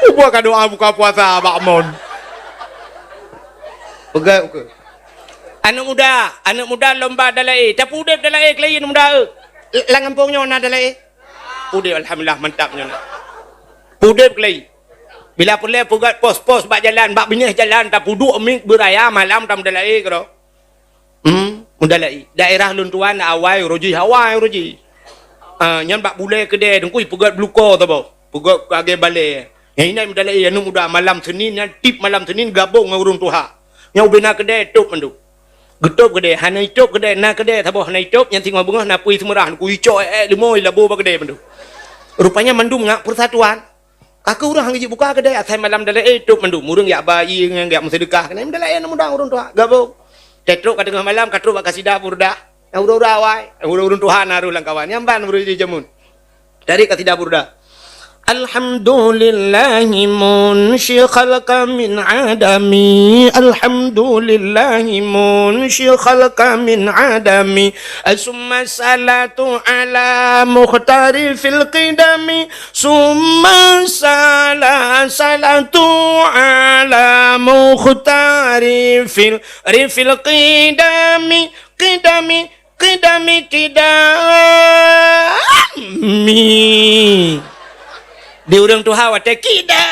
Ubak ka doa buka puasa bak mon. Peugah ukeue. Aneuk muda, aneuk muda lomba dalai. Tapi udeb dalai keulayi aneuk muda, eh. Lam gampông nyoe na dalai. Udeb, alhamdulillah, mantap nyoe na. Udeb keulayi. Bila peureulée peugét pos-pos bak jalan, bak binéh jalan, tapeuduek miet beuraya malam tam dalai keudroe. Hmm, mudalai. Daerah lôn tuan awai uroe jih, awai uroe jih. Ah, nyan bak bulée keudè teungku peugét bluko saboh. Peugét keu agée balée. Nyang inai mudalai aneuk muda malam Senin nyan, tiep malam Senin gabong ngon ureuëng tuha. Nyang ubé na keudè tôb mandum. Geutôb keudè, hana itôb keudè, na keudè saboh hana itôb, nyan singoh beungoh na pui seumeurah, teungku icok ék-ék leumo ilabo bak keudè mandum. Rupanya mandum ngak persatuan. Ka keuh ureuëng han geujeuet buka keudè, asai malam dalai tôb mandum. Ureuëng jak ba ié ngon jak meuseudeukah, keunan dalai aneuk muda ureuëng tuha. Gabong. Teutrok ka teungoh malam, ka trok bak kasidah burdah. Nyang ureuëng-ureuëng awai, ureuëng-ureuëng tuha na rôh lam kawan. Nyang ban ureuëng jameun. Dari kasidah burdah. Alhamdulillahi munshi khalqa min adami. Alhamdulillahi munshi khalqa min adami. Summa salatu ala mukhtari fil qidami. Summa sala-, salatu ala mukhtari fil, rifil qidami, qidami, qidami, qidami. Di ureuëng tuha watée kida.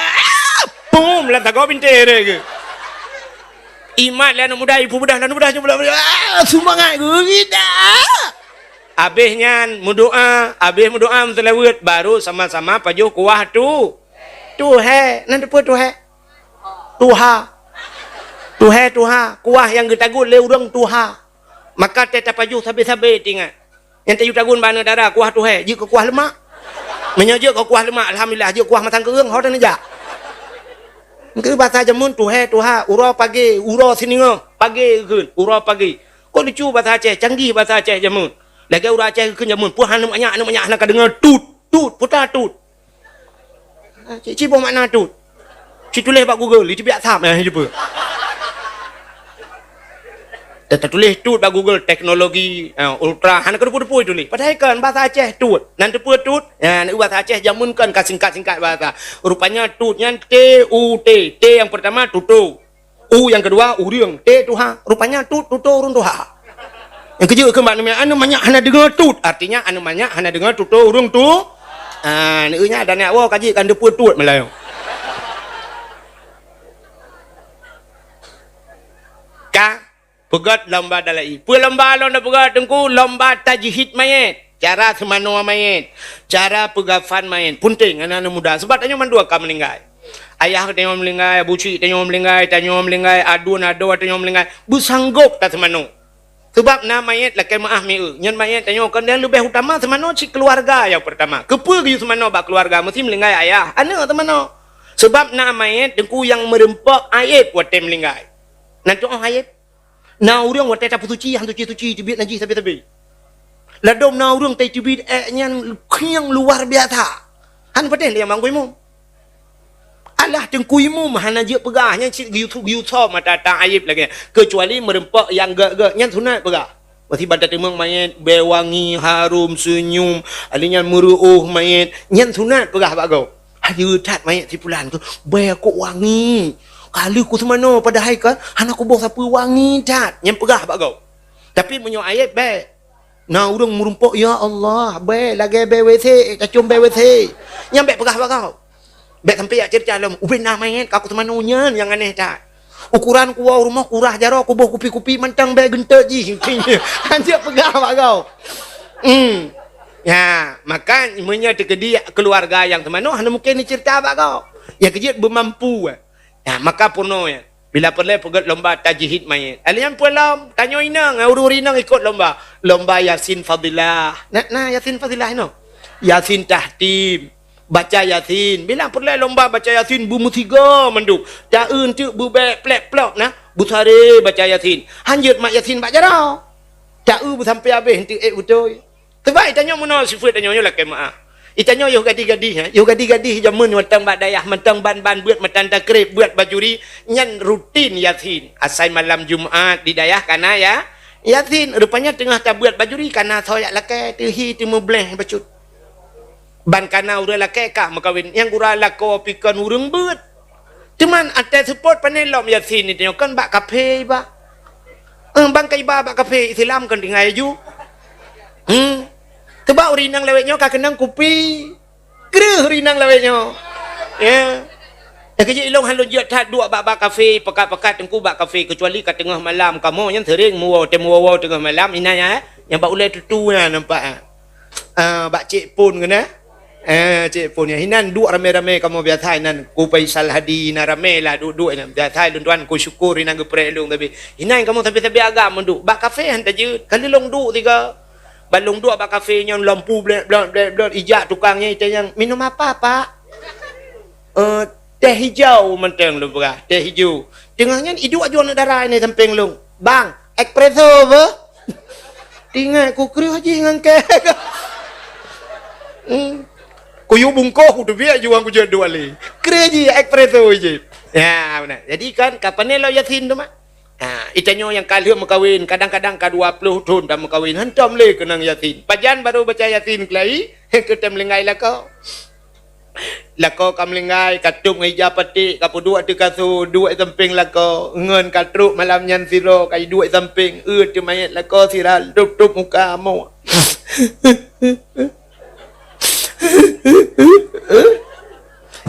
Pum, lam tagoe bintéh re ke. Imat lé aneuk muda, ibu bedah, aneuk muda, ah, seumangat ke kida. Abéh nyan meudoá, abéh meudoá meuseulaweuet, baru sama-sama pajoh kuah tu. Tuhé, nan teupeu tuhé? Tuha. Tuhé, tuha, kuah nyang geutagun lé ureuëng tuha. Maka teuh tapajoh sabé-sabé tingat. Nyang tayue tagun bak aneuk dara kuah tuhé, jeuet keu kuah leumak. Meunyoe jeuet keu kuah leumak, alhamdulillah, jeuet kuah matang keureung, ho taneujak. Keu basa jameun tuhé, tuha, uroe pagé, uroe siningoh, pagé geukheun, uroe pagé. Kok lucu basa Aceh, canggih basa Aceh jameun. Lagée ureuëng Aceh geukheun jameun, peue hana manyak, hana manyak hana ka deungoe tut, tut, peue ta tut. Ha, cit, cit boh makna tut. Cit tuléh bak Google, itu biak tham, eh, itu pun. Tatuléh tut bak Google, teknologi, eh, ultra, hana keudeupu-depu tuléh. Padahai kan bahasa Aceh tut. Nan teupeu tut, ya, nan basa Aceh jameun kan ka singkat-singkat bahasa. Rupanya tut nyan T U T. T yang pertama tutu. U yang kedua, ureuëng. T tuha. Rupanya tut tutoe ureuëng tuha. Nyang keujeuet keu mak neu manyak hana deungoe tut. Artinya aneuk manyak hana deungoe tutoe ureuëng tu. Ah, neu nya dan nyak woe kaji kan deupeu tut meulayeue. Ka peugét lomba dalai. Peue lomba lôn peugét teungku? Lomba tajhid mayét. Cara seumanoe mayét, cara peugafan mayét, punteng aneuk-aneuk muda. Sebab tanyoe mandua ka meuninggai. Ayah tanyoe meuninggai, abu cik tanyoe meuninggai, tanyoe meuninggai, aduen adoe tanyoe meuninggai. Beusanggop taseumanoe. Sebab na mayét lakée meuáh mieu. Nyan mayét tanyoe kon nyang leubeh utama seumanoe cit keuluwarga nyang peurtama. Keupeue geuyue seumanoe bak keuluwarga meusi meuninggai ayah, aneuk seumanoe. Sebab na mayét teungku nyang meureumpok aéb watée meuninggai. Nan tuoh aéb. Na ureuëng watée tapeusuci, han suci-suci, teubiet najih sabe-sabe. Ladôm na ureuëng tai teubiet ék nyan khieng luar biasa. Han patéh lé nyang banggui mum. Alah teungku imum hana jeuet peugah, nyan cit geuyue-, geuyue-soe mata ta aéb lagée nyan. Keucuali meureumpok nyang gét-gét, nyan sunat peugah. Meusiban tateumeung mayét, bée wangi, harum, seunyum, ali nyan meureuôh mayét, nyan sunat peugah bak gob. Hayeue that mayét si pulan tu, bée kok wangi. Ka lheueh kuseumanoe padahai kan hana kuboh sapeue, wangi that. Nyan peugah bak gob. Tapi meunyoe aéb bée. Na ureuëng meurumpok, "Ya Allah, bée lagée bée W C, tacom bée W C." Nyan bék peugah bak gob. Bék sampai jak ceurita lom, "Ubé na mayét ka kuseumanoe nyan nyang aneh that." Ukuran kuwoe rumoh kurah jaroe kuboh kupi-kupi mantong bée geuntot jih. Hanjeuet peugah bak gob. Hmm. Ya, maka meunyoe teukeudi keuluwarga nyang seumanoe hana mungken jiceurita bak gob. Nyang keujeuet beumampu. Ya, maka purnoe. Bila peureulée peugét lomba tajhid mayét. Alian peue lom, tanyoe inong, ureuëng inong ikot lomba. Lomba Yasin Fadilah. Na, na Yasin Fadilah inoe. Yasin Tahtim. Baca Yasin. Bila peureulée lomba baca Yasin beumeusigoe mandum. Taeu teuk beubék plek-plok na, beusaré baca Yasin. Hanjeuet mat Yasin bak jaroe. Taeu beusampoe habéh teuk ék beutôi. Teuma itanyoe meunoe sifeuet tanyoe nyoe lakée meuáh. Itanyoe yoh gadih-gadih, ha. Yoh gadih-gadih jameun mantong bak dayah, mantong ban-ban beuet matan takrib, beuet bajuri, nyan rutin Yasin. Asai malam Jumat di dayah kana ya, Yasin, rupanya teungoh tabeuet bajuri, kana soe jak lakée, teuhi teumeubleh bacut. Ban kana ureuëng lakée ka meukawen, nyang gura lakoe pih kon ureuëng beuet. Teuma até seupôt pané lom Yasin nyoe kon bak kafe iba. Eh, ban ka iba bak kafe, Islam kon tinggai ju. Hmm. Teuma ureuëng inong lawét nyoe ka keunong kupi. Kreueh ureuëng inong lawét nyoe. Ya. Nyang keujeuet ilong han lôn jeuet that duek bak, bak kafe, pekat-pekat teungku bak kafe, keucuali ka teungoh malam, kamoe nyan sering muwoe, teuh muwoe-woe teungoh malam, inan nyan, eh. Nyang bak ulée tutu nyan nampak, eh. Ah, bak cek pon keunan. Eh, cek pon nyan. Inan duek ramé-ramé kamoe biasa inan. Ku Faisal Hadi inan ramé lah duek-duek inan. Biasa lôn tuan ku syukur inan geupreh lôn tapi. Inan kamoe sabe-sabe agam duek. Bak kafe han tajeuet. Kali lôn duek tiga. Ban lôn duek bak kafe nyan lampu blek, blek, blek, blek, ijak tukang nyan, itanyong, "Minum apa, Pak?" "Eh, teh hijau," mantong lôn peugah, "teh hijau." Teungoh nyan iduek aju aneuk dara inan sampéng lôn. "Bang, espresso beuh?" Tingat ku kreueh jih ngon kée. Hmm. Kuyue bungkôh kuteubiet aju ngon kujeuet duek lé. Kreueh jih espresso jih. Ya, beuna. Jadi kan, ka pané lom Yasin teuma? Ha, itanyoe nyang ka lheueh meukawen, kadang-kadang ka dua ploh thon tameukawen, hantom lé keunong Yasin. Pajan barô baca Yasin keulai, keu tém linggai lakoe. Lakoe ka meulinggai, ka tôb ngon ija paték, ka peuduek ateueh kasô, duek sampéng lakoe, ngon ka trok malam nyan sidroe, ka iduek sampéng, eu teuh manyét lakoe sira, tôb-tôb muka amoe.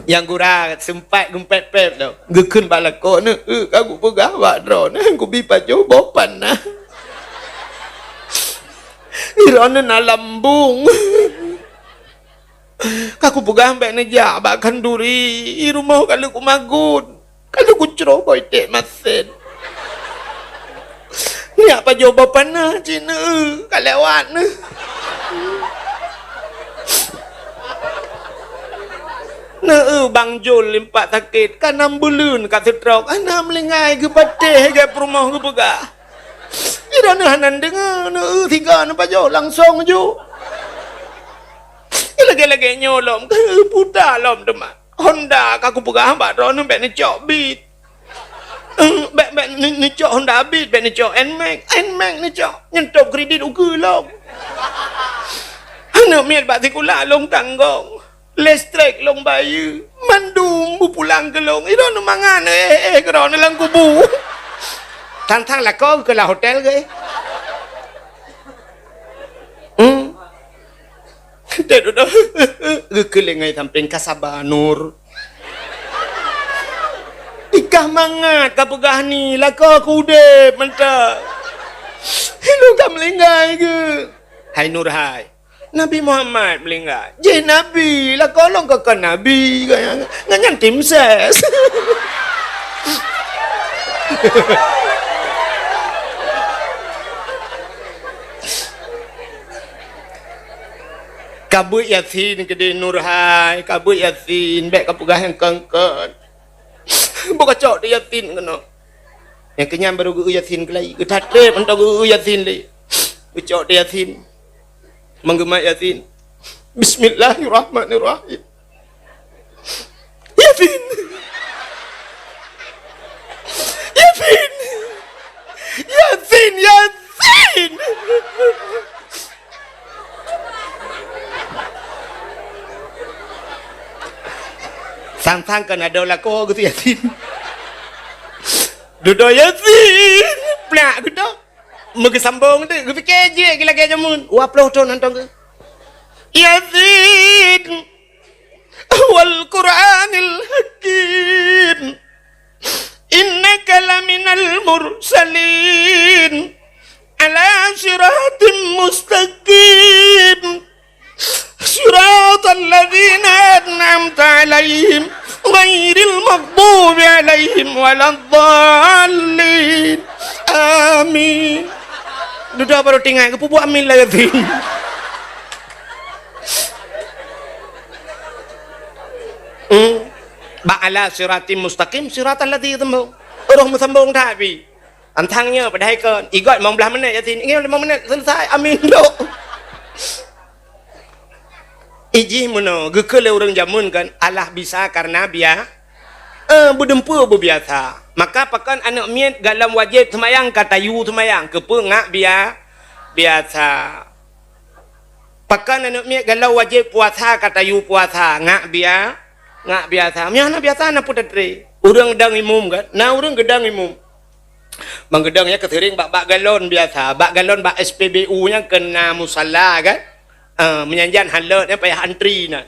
Nyang gura seumpat geumpép-pép lom. Geukheun bak lakoe, "Neu, eu, ka kupeugah bak droeneuh, kubi pajoh boh panah. Droeneuh na lambung. Ka kupeugah bék neujak bak khanduri, i rumoh ka lheueh kumagun." Ka lheueh kucroh boh iték masén. Neujak pajoh boh panah cit neu, ka lewat neu. Neu bang jol limpat sakét, ka nam buleuen ka seutrok, hana meulinggai geupatéh gét peurumoh geupeugah. Ira neu hana deungoe, neu siga neu pajoh langsong ju. Lagée-lagée nyoe lom, ka puta lom teuma. Honda ka kupeugah bak droeneuh bék neucok Beat. Eh, bék, bék ne-, neucok Honda Beat, bék neucok Nmax. Nmax neucok. Nyan tôb kredit ukeue lom. Aneuk miet bak sikula lôn tanggong. Listrik lôn bayeue. Mandum beupulang keu lôn. I droeneuh mangat, eh, eh, keu droeneuh lam kubu. Tang-tang lakoe keu lam hotel geuh. Hmm. Dek dudoe, geukeuléng ngon sampéng ka saba Nur. Ikah mangat ka peugah ni, lakoe keu udeb mantong. Ilôn ka meulinggai geuh. Hai Nur hai, Nabi Muhammad meulinggai. Jih Nabi, lakoe lôn ka kon Nabi, ngon nyan tim ses. Ka beuet Yasin keudeh Nur hai, ka beuet Yasin, bék ka peugah nyang kon-kon. Boh ka cok teuh Yasin keunoe. Nyang keunyan barô geu-eu Yasin keulai, geutatreb mantong geu-eu Yasin lé. Geucok teuh Yasin. Meugeumat Yasin. Bismillahirrahmanirrahim. Yasin. Yasin. Yasin, Yasin. Sang-sang kon adoe lakoe geuh Yasin. Dudoe Yasin. Plak geudoe. Meugeusambong teuk, geupike jeuet lagée jameun, dua ploh thon hántom geuh. Yasin, wal Qur'anil Hakim, innaka laminal mursalin, ala siratim mustaqim. Siratal ladzina an'amta 'alaihim, ghairil maghdubi 'alaihim waladdallin. Amin. Dudoe barô teuingat, geupeubuet amin lagée nyan. Hmm. Bak ala siratim mustaqim, siratal ladzina sambong. Roh meusambong that pih. Antang nyoe padahai kon. Igot limong blaih menit Yasin. Nyoe limong menit selesai. Amin dok. Ijih meunoe, geukheun lé ureuëng jameun kan, Allah bisa karena bia-, Eh, beudeumpeu beubiasa. Maka pakon aneuk miet galom wajéb seumayang ka tayue seumayang, keupeue ngak bia-, biasa. Pakon aneuk miet galom wajéb puasa ka tayue puasa, ngak bia-, ngak biasa. Meunyoe hana biasa na peue tatré. Ureuëng geudong imum kan? Na ureuëng geudong imum. Ban geudong nyan keuseuring bak, bak galon biasa. Bak galon bak S P B U nyan keu na musala kan? Ah, meunyan jan halot nyan payah antri na.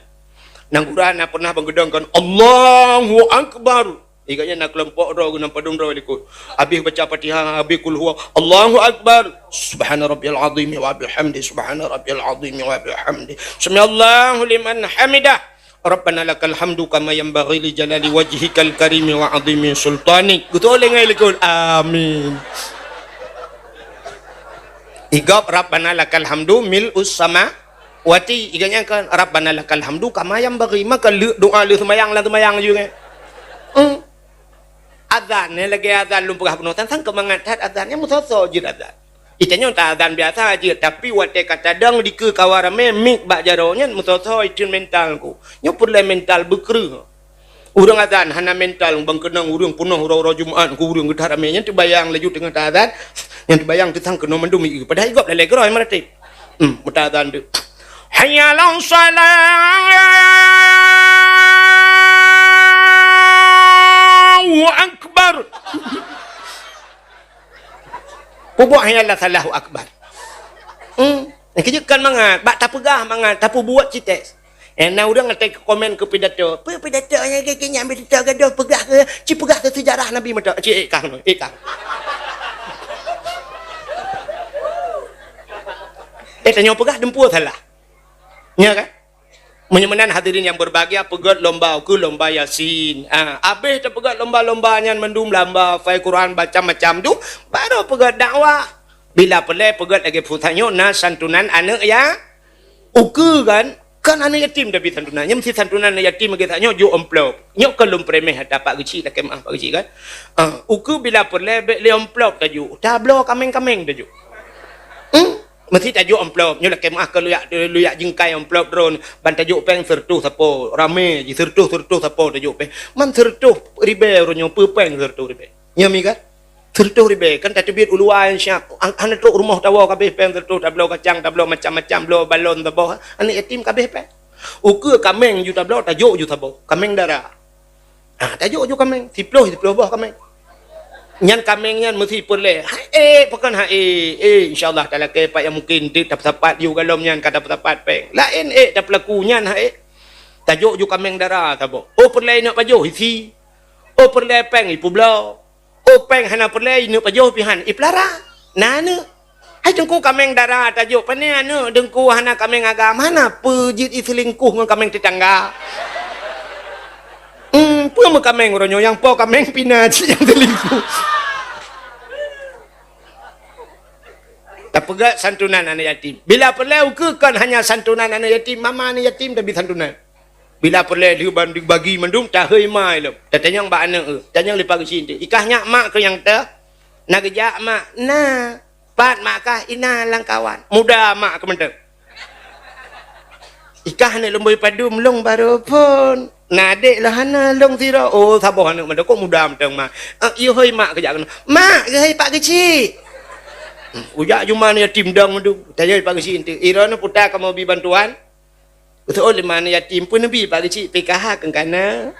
Nanggroe na pernah ban geudong kan, "Allahu Akbar." Ikat nyan na keulompok droe geuh, na padum droe likot. Habéh baca Fatihah, habéh Qul Huwa, "Allahu Akbar. Subhana rabbiyal azimi wa bihamdi, subhana rabbiyal azimi wa bihamdi. Samiallahu liman hamidah. Rabbana lakal hamdu kama yanbaghi li jalali wajhikal karimi wa azimi sultanik." Geutulak lé ngon likot. Amin. Igob, "Rabbana lakal hamdu mil'us samawati." Ikat nyan kan, "Rabbana lakal hamdu kama yanbaghi." Maka lé-, doa lheueh seumayang, lam seumayang ju nyan. Hmm. Azan nyan lagée azan lôn peugah bunoe, sang-sang keu mangat that azan nyan, meusoe-soe jeuet azan. Itanyoe ta azan biasa jeuet, tapi watée ka tadong dikeue kawa ramé, mik bak jaroe nyan, meusoe-soe itheun mental ku. Nyoe peureulée mental beukreueh. Ureuëng azan hana mental, ban keunong ureuëng peunoh uroe-uroe Jumat, ku ureuëng geuthat ramé nyan teubayang laju teungoh ta azan, nyan teubayang teusang keunoe mandum ié. Padahai igob lalée keudroe meuratéb. Hmm, meuta azan tu. "Hayya 'alas shalah. Allahu Akbar." Peubuet hayya 'alas shalah, Allahu Akbar. Hmm, nyang keujeuet kon mangat, bak tapeugah mangat, tapeubuet cit teuh. Eh, na ureuëng até komen keu pidato. Peue pidato nyang keu nyan pidato gadoh peugah keu, ci peugah keu seujarah Nabi meutok. Ci ék kah, ék kah. Eh, tanyoe peugah deumpue salah. Nya kan? Meunyoe meunan hadirin yang berbahagia, peugét lomba keu lomba Yasin. Ah, habéh tapeugét lomba-lomba nyan mandum, lomba hafai Quran macam-macam tu, baru peugét dakwah. Bila peureulée peugét lagée peue tanyoe na santunan aneuk ya. Ukeue kan, kan aneuk yatim tabi santunan. Nyoe meusti santunan aneuk yatim lagée tanyoe jok amplop. Nyoe kon lôn premeh ata Pak Geuchik, lakée meuah Pak Geuchik kan. Ah, ukeue bila peureulée bék lé amplop tajok. Tabloe kaméng-kaméng tajok. Hmm? Meusti tajok amplop. Nyoe lakée meuah keu luyak, luyak jingkai amplop droen. Ban tajok péng seureutôh sapo. Ramé jih seureutôh, seureutôh sapo tajok péng. Man seureutôh ribée uroe nyoe peue péng seureutôh ribée. Nyoe mi kan? Seureutôh ribée. Kan tateubiet u luwa nyang siap. An-, hana trok rumoh tawoe kabéh péng seureutôh, tabloe kacang, tabloe macam-macam, bloe balon saboh. Aneuk yatim kabéh péng. Ukeue kaméng ju tabloe, tajok ju saboh. Kaméng dara. Ah, tajok ju kaméng, siploh, siploh boh kaméng. Nyan kaméng nyan meusti peureulée. Hai ék, pakon hai ék. Eh, insya Allah talakée pat nyang mungkin, deuek tapeusapat ju galom nyan ka tapeusapat péng. Laén ék tapeulaku nyan hai ék. Tajok ju kaméng dara saboh. Oh, peureulée ineuk pajoh, isi. Oh, peureulée péng, ipeubloe. Oh, péng hana peureulée, ineuk pajoh pih han, ipeulara. Na aneuk. Hai teungku kaméng dara tajok, pane aneuk teungku hana kaméng agam, hana peue jeuet iseulingkuh ngon kaméng tetangga. Hmm, peue meukaméng uroe nyoe nyang po kaméng pih na cit nyang seulingkuh. Tapeugét santunan aneuk yatim. Bila peureulée ukeue kon hanya santunan aneuk yatim, mama aneuk yatim tabi santunan. Bila peureulée lheueh ban dibagi mandum, tahôi ma ilom. Tatanyong bak aneuk, eh, tanyong lé Pak Geuchik, "Ikah nyak mak keuh nyang teuh?" "Na geujak mak." "Na." "Pat mak kah?" "Ina lam kawan." Muda mak keuh mantong. "Ikah aneuk lôn bui padum, lôn barô phon." "Na adék lôn hana, lôn sidroe." Oh, saboh aneuk mantong, kok muda mantong mak. "Eh, yue hôi mak keuh jak keunoe." "Mak, geuhôi Pak Geuchik." Hmm, ujak juma aneuk yatim dong mandum. Tanyong lé Pak Geuchik, "Ente, iroe nyoe puta kamoe bi bantuan?" Beutôi lé ma aneuk yatim pun neubi Pak Geuchik, P K H kan kana.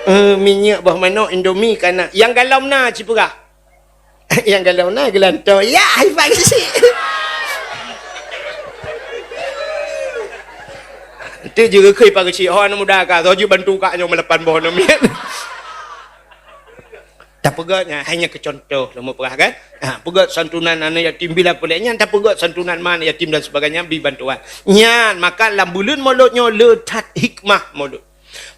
Eh, minyeuk boh manok, Indomie kana. Nyang galom na cit peugah. Nyang galom na geulantoe. Ya, hai Pak Geuchik. Ente jeuet geukheun Pak Geuchik, ho aneuk muda ka, soe jeuet bantu kak nyoe meulapan boh aneuk miet. Tapeugét nyan, hai nyan keu contoh lôn meupeugah kan. Ha, peugét santunan aneuk yatim bila peureulée nyan, tapeugét santunan ma aneuk yatim dan sebagainya, bri bantuan. Nyan, maka lam buleuen Molot nyoe le that hikmah Molot.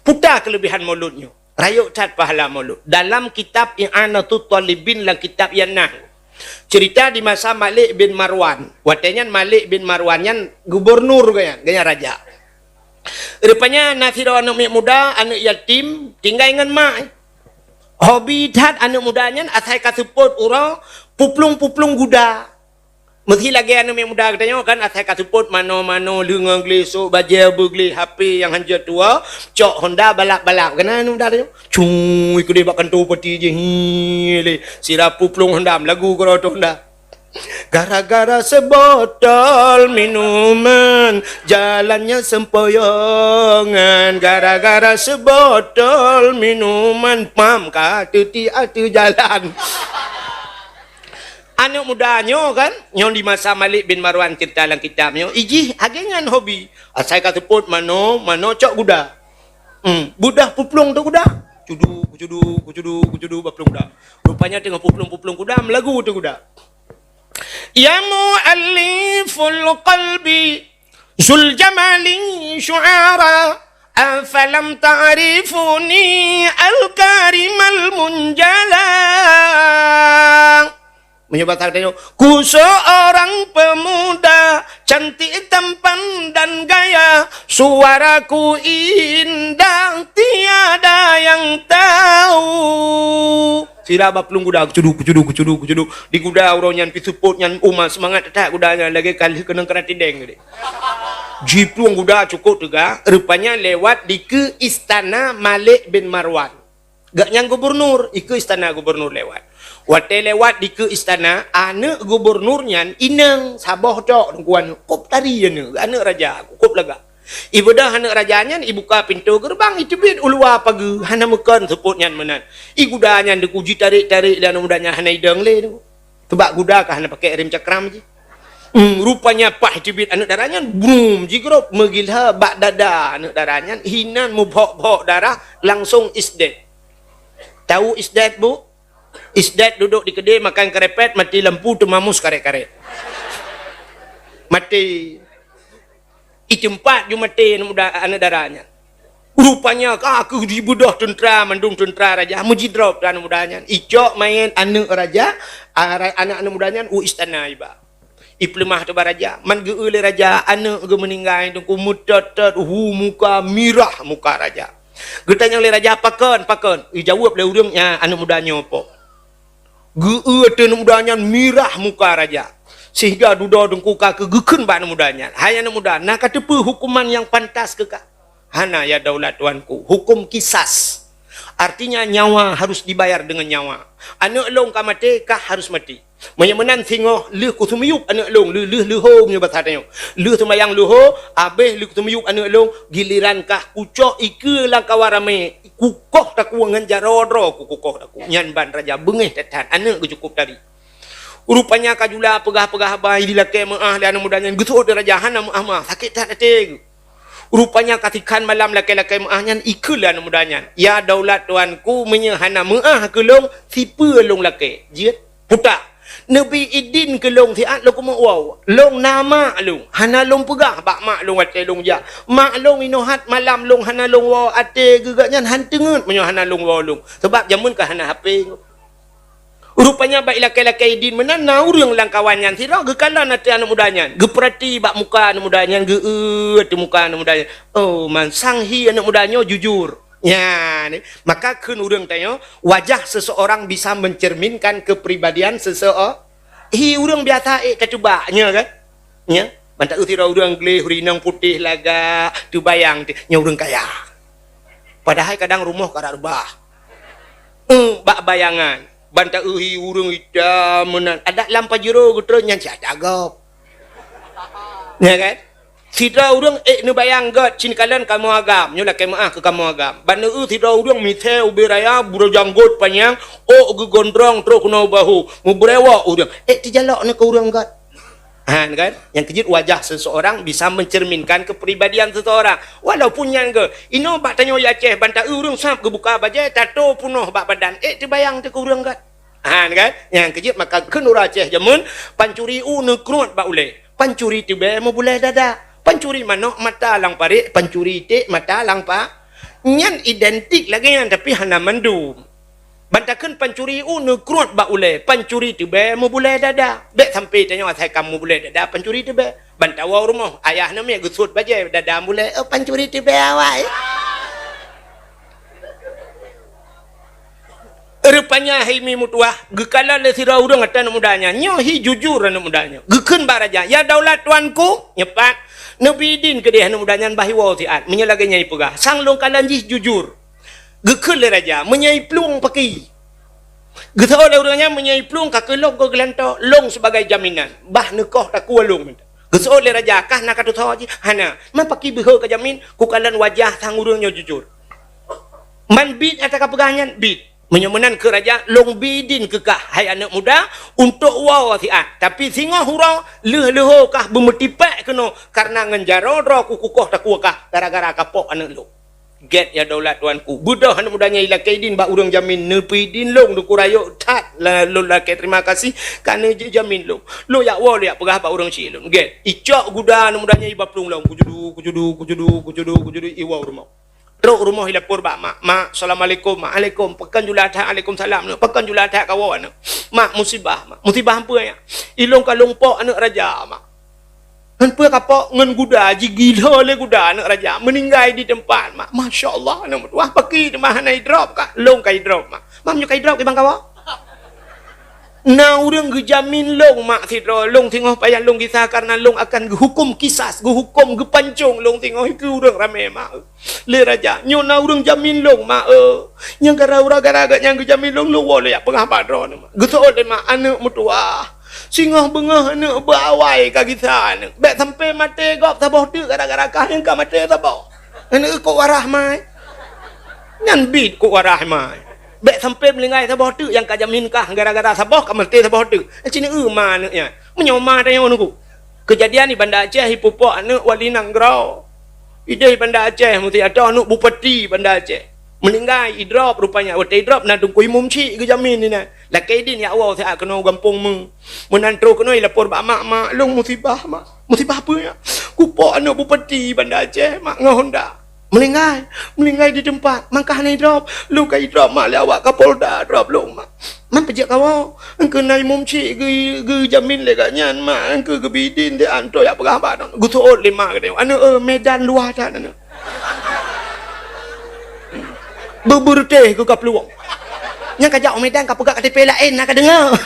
Peue ta keuleubehan Molot nyoe? Rayeuk that pahala Molot. Dalam kitab I'anatut Thalibin, lam kitab nyan na cerita di masa Malik bin Marwan. Watée nyan Malik bin Marwan nyan gubernur geuh nyan, geuh nyan raja. Rupanya na sidroe aneuk miet muda, aneuk yatim, tinggai ngon mak. Hobi that aneuk muda nyan asai ka seupôt uroe puplueng-puplueng guda. Meusi lagèe aneuk miet muda geutanyoe kan, asai ka seupôt mano-mano, leungeung gleh sôk, bajèe beugleh, H P nyang hanjeuet tuwoe, cok Honda balap-balap. Kan aneuk muda tanyoe, cui keudeh bak kantô pati jih, hi lé, sira puplueng Honda, meulagu keudroe Honda. Gara-gara sebotol minuman, jalannya sempoyongan. Gara-gara sebotol minuman, pam ka teuti ateueh jalan. Aneuk muda nyoe kan, nyoe di masa Malik bin Marwan cerita lam kitab nyoe, ijih lagèe nyan hobi. Asai ka seupôt mano, mano cok guda. Hmm, beudôh puplueng teuh guda. Cudu, kucudu, kucudu, kucudu, bak plueng guda. Rupanya teungoh puplueng-puplueng guda, meulagu teuh guda. Ya mu'alliful qalbi, zul jamali syu'ara, afalam ta'rifuni al-karimal munjala. Meunyoe basa geutanyoe, ku seorang pemuda, cantik tampan dan gaya, suaraku indah, tiada yang tahu. Sira bak plueng guda, kucudu, kucudu, kucudu, kucudu. Di guda uroe nyan pih seupôt nyan, uma seumangat that guda nyan, lagèe ka lheueh keunong keuratideng tadi. Jiplueng guda cukôp teuga, rupanya lewat dikeue istana Malik bin Marwan. Gobnyan gubunur, dikeue istana gubunur lewat. Watèe lewat dikeue istana, aneuk gubunur nyan inong saboh tok, teungku aneuk, kôb tari aneuk, aneuk raja, kôb lagak. Ibeudôh aneuk raja nyan, ibuka pintoe geureubang, iteubiet u luwa pageue, hana meukon seupôt nyan meunan. Iguda nyan teuku jitarek-tarek lé aneuk muda nyan, hana idong lé teuku. Teubak guda ka hana pakèk rem cakram jih. Hmm, rupanya paih teubiet aneuk dara nyan, brum, jigrôp, meugila bak dada aneuk dara nyan, hinan mubhok-bhok darah, langsong isdet. Tahu isdet, Bu? Isdet duduk di keudè makan keurepet, mati lampu, teumamus karet-karet. Mati. Iteumpat ju maté aneuk muda, aneuk dara nyan. Rupanya ka keuh jibeudôh teuntra, mandum teuntra raja, meujidrop teuh aneuk muda nyan. Icok manyét aneuk raja, a, ra-, aneuk-aneuk muda nyan u istana iba. Ipeuleumah teuh bak raja, man geu-eu lé raja, aneuk geuh meuninggai teungku, meutot-tot, hu muka, mirah muka raja. Geutanyong lé raja, "Pakon, pakon?" Ijaweueb lé ureueng nyan, aneuk muda nyoe po. Geu-eu ateueh aneuk muda nyan mirah muka raja, sehingga dudoe teungku ka keuh geukheun bak aneuk muda nyan, "Hai aneuk muda, na kateupeue hukuman nyang pantas keu kah?" "Hana, ya daulat tuanku, hukum kisas. Artinya nyawa harus dibayar dengan nyawa. Aneuk lôn ka maté, kah harus maté. Meunyoe meunan singoh lheueh kuseumiyueb aneuk lôn, lheueh, lheueh leuho meunyoe basa tanyoe. Lheueh seumayang leuho, abéh lheueh kuseumiyueb aneuk lôn, giliran kah kucok ikeue lam kawan ramé, kukoh takue ngon jaroe droe ku kukoh takue." Nyan ban raja beungéh that-that, aneuk geuh cukôp tari. Rupanya ka jula peugah-peugah haba dilakèe meu'ah lé aneuk muda nyan, geuseuôt lé raja hana meu'ah-meu'ah, sakét that até geuh. Rupanya ka sikhan malam lakèe-lakèe meu'ah nyan, ikheun lé aneuk muda nyan, "Ya daulat tuanku, meunyoe hana meu'ah keu lôn, sipeue lôn lakèe?" Jeuet, puta. "Neubi idin keu lôn siat lôn keumeuk woe. Lôn na mak lôn, hana lôn peugah bak mak lôn watèe lôn jak. Mak lôn inoe that malam lôn hana lôn woe, até geuh gobnyan han teungeut meunyoe hana lôn woe lôn. Sabab jameun ka hana H P." Rupanya bak ilakèe-lakèe idin meunan, na ureueng lam kawan nyan sidroe geukalon ateueh aneuk muda nyan. Geupeurati bak muka aneuk muda nyan, geu-eu ateueh muka aneuk muda nyan. Oh, mansang hi aneuk muda nyoe jujur. Nyan, maka kheun ureueng tanyoe, wajah seseorang bisa mencerminkan kepribadian seseo-, hi ureueng biasa ék tateuba, nya kan? Nya, ban ta-eu sidroe ureueng gleh, rinong putéh lagak, teubayang teuh, nyan ureueng kaya. Padahai kadang rumoh karab reubah. Eh, bak bayangan. Ban ta-eu hi ureueng itam meunan, adak lam pajero geutrön nyan siat gob. Nya kan? Sidroe ureueng ék neubayang göt, cit neukalon kamoe agam, nyoe lakèe meu'ah keu kamoe agam. Ban eu sidroe ureueng misé ubé raya, beureujanggôt panyang, ôk geuh gondrong trôk keunoe u bahô, meubrewok ureueng, ék teujalok neuh keu ureueng göt. Ha, kan? Nyang keujeuet wajah seseorang bisa mencerminkan kepribadian seseorang. Walaupun nyan göt, inoe bak tanyoe di Aceh, ban ta-eu ureueng sab geubuka bajèe, tato peunoh bak badan, ék teubayang teuh keu ureueng göt. Ha, kan? Nyang keujeuet maka kheun ureueng Aceh jameun, pancuri u neukruet bak ulèe, pancuri teubèe meubulèe dada, pancuri manok mata lam parék, pancuri iték mata lam pa-, nyan identik lagèe nyan, tapi hana mandum. Ban takheun pancuri u neukruet bak ulèe, pancuri teubèe meubulèe dada. Bèk sampai tanyoe asai ka meubulèe dada, pancuri teubèe. Ban tawoe u rumoh, ayah neumiet geusut bajèe, dada meubulèe, "Oh, pancuri teubèe awai." Rupanya hai mi meutuwah, geukalon lé sidroe ureuëng ateueh aneuëk muda nyan. Nyoe hi jujur aneuëk muda nyoe. Geukheun bak raja, "Ya daulat tuanku," nyoe pat, "neubi idin keudeh aneuëk muda nyan bah iwoe siat. Meunyoe lagée nyan ipeugah, sang lôn kalon jih jujur." Geukheun lé raja, "Meunyoe iplueng paki?" Geuseuôt lé ureuëng nyan, "Meunyoe iplueng ka keuh lôn geulantoe, lôn sibagai jaminan. Bah neukoh takue lôn." Geuseuôt lé raja, "Kah na ka tutoe jih?" "Hana." "Man paki beuhe ka jamin?" "Kukalon wajah sang ureuëng nyoe jujur." "Man bit nyang ka peugah nyan?" "Bit." "Meunyoe meunan," kheun raja, "lôn bi idin keu kah, hai aneuëk muda, untuk woe siat. Tapi singoh uroe lheueh leuho kah beumeutipék keunoe, kareuna ngon jaroe droe kukukoh takue kah gara-gara kapok aneuëk lôn." "Gét ya daulat tuanku." Beudôh aneuëk muda nyan ilakée idin bak ureuëng jamin, "Neubi idin lôn, Teungku Rayeuk, that lôn lakée terima kasih ka neujeuet jamin lôn. Lôn jak woe, lôn jak peugah bak ureuëng syiek lôn." Gét. Icok guda aneuëk muda nyan iba plueng lom, kujudu, kujudu, kujudu, kujudu, kujudu, iwoe rumoh. Trok rumoh ilapor bak mak. "Mak, assalamualaikum." "Mak, alaikum." "Pakon jula that?" "Alaikum salam." "Pakon jula that kawoe aneuëk?" "Mak, musibah, Mak." "Musibah peue, Mak?" "Ilôn ka lôn pok aneuëk raja, Mak." "Ngon peue kapok?" "Ngon guda, jigilo lé guda aneuëk raja, meuninggai di teumpat, Mak." "Masya Allah, aneuëk meutuwah, paki teuma hana idrop kah?" "Lôn ka idrop, Mak." "Mak, meunyoe ka idrop, kiban kawoe?" "Na ureuëng geujamin lôn, Mak, sidroe. Lôn singoh payah lôn gisa kareuna lôn akan geuhuköm kisas, geuhuköm geupancong lôn singoh keu ureuëng ramé, Mak." Lé raja, "Nyoe na ureuëng jamin lôn, Mak, eh. Nyang gara-gara gata nyan geujamin lôn, lôn woe lôn jak peugah bak droeneuh, Mak." Geuseuôt lé mak, "Aneuëk meutuwah, singoh beungoh aneuëk beuawai ka gisa aneuëk. Bék sampoe maté gob saboh teuk gara-gara kah nyang ka maté saboh. Aneuëk kok warah mai. Nyan bit kok warah mai. Bék sampoe meuninggai saboh teuk nyang ka jamin kah gara-gara saboh ka maté saboh teuk." Cit na ma aneuëk nyan. Meunyoe ma tanyoe nunggu. Keujadian di Banda Aceh, ipupok aneuëk wali nanggroe. Ideh Banda Aceh, meusti ateueh aneuëk bupati Banda Aceh. Meuninggai, idrop rupanya. Watée idrop, na Teungku Imum Syik geujamin inan. Lakée idin jak woe siat keunoe gampông meu. Meunan trok keunoe ilapor bak mak, "Mak, lôn musibah, Mak." "Musibah peue, Mak?" "Kupok aneuëk bupati Banda Aceh, Mak, ngon honda. Meuninggai, meuninggai di teumpat, mangkah na idrop. Lôn ka idrop, Mak, lé awak Kapolda drop lôn, Mak." "Man peujeuet kawoe?" "Keunan Imum Syik geu-, geujamin lé gobnyan, Mak, keu geubi idin deh aneuëk jak peugah bak droeneuh." Geuseuôt lé mak geutanyoe, "Aneuëk, eh, medan luwah that aneuëk. Beubeureutéh keu kaplueng. Nyang ka jak u Medan ka peugah K T P laén, na ka deungoe."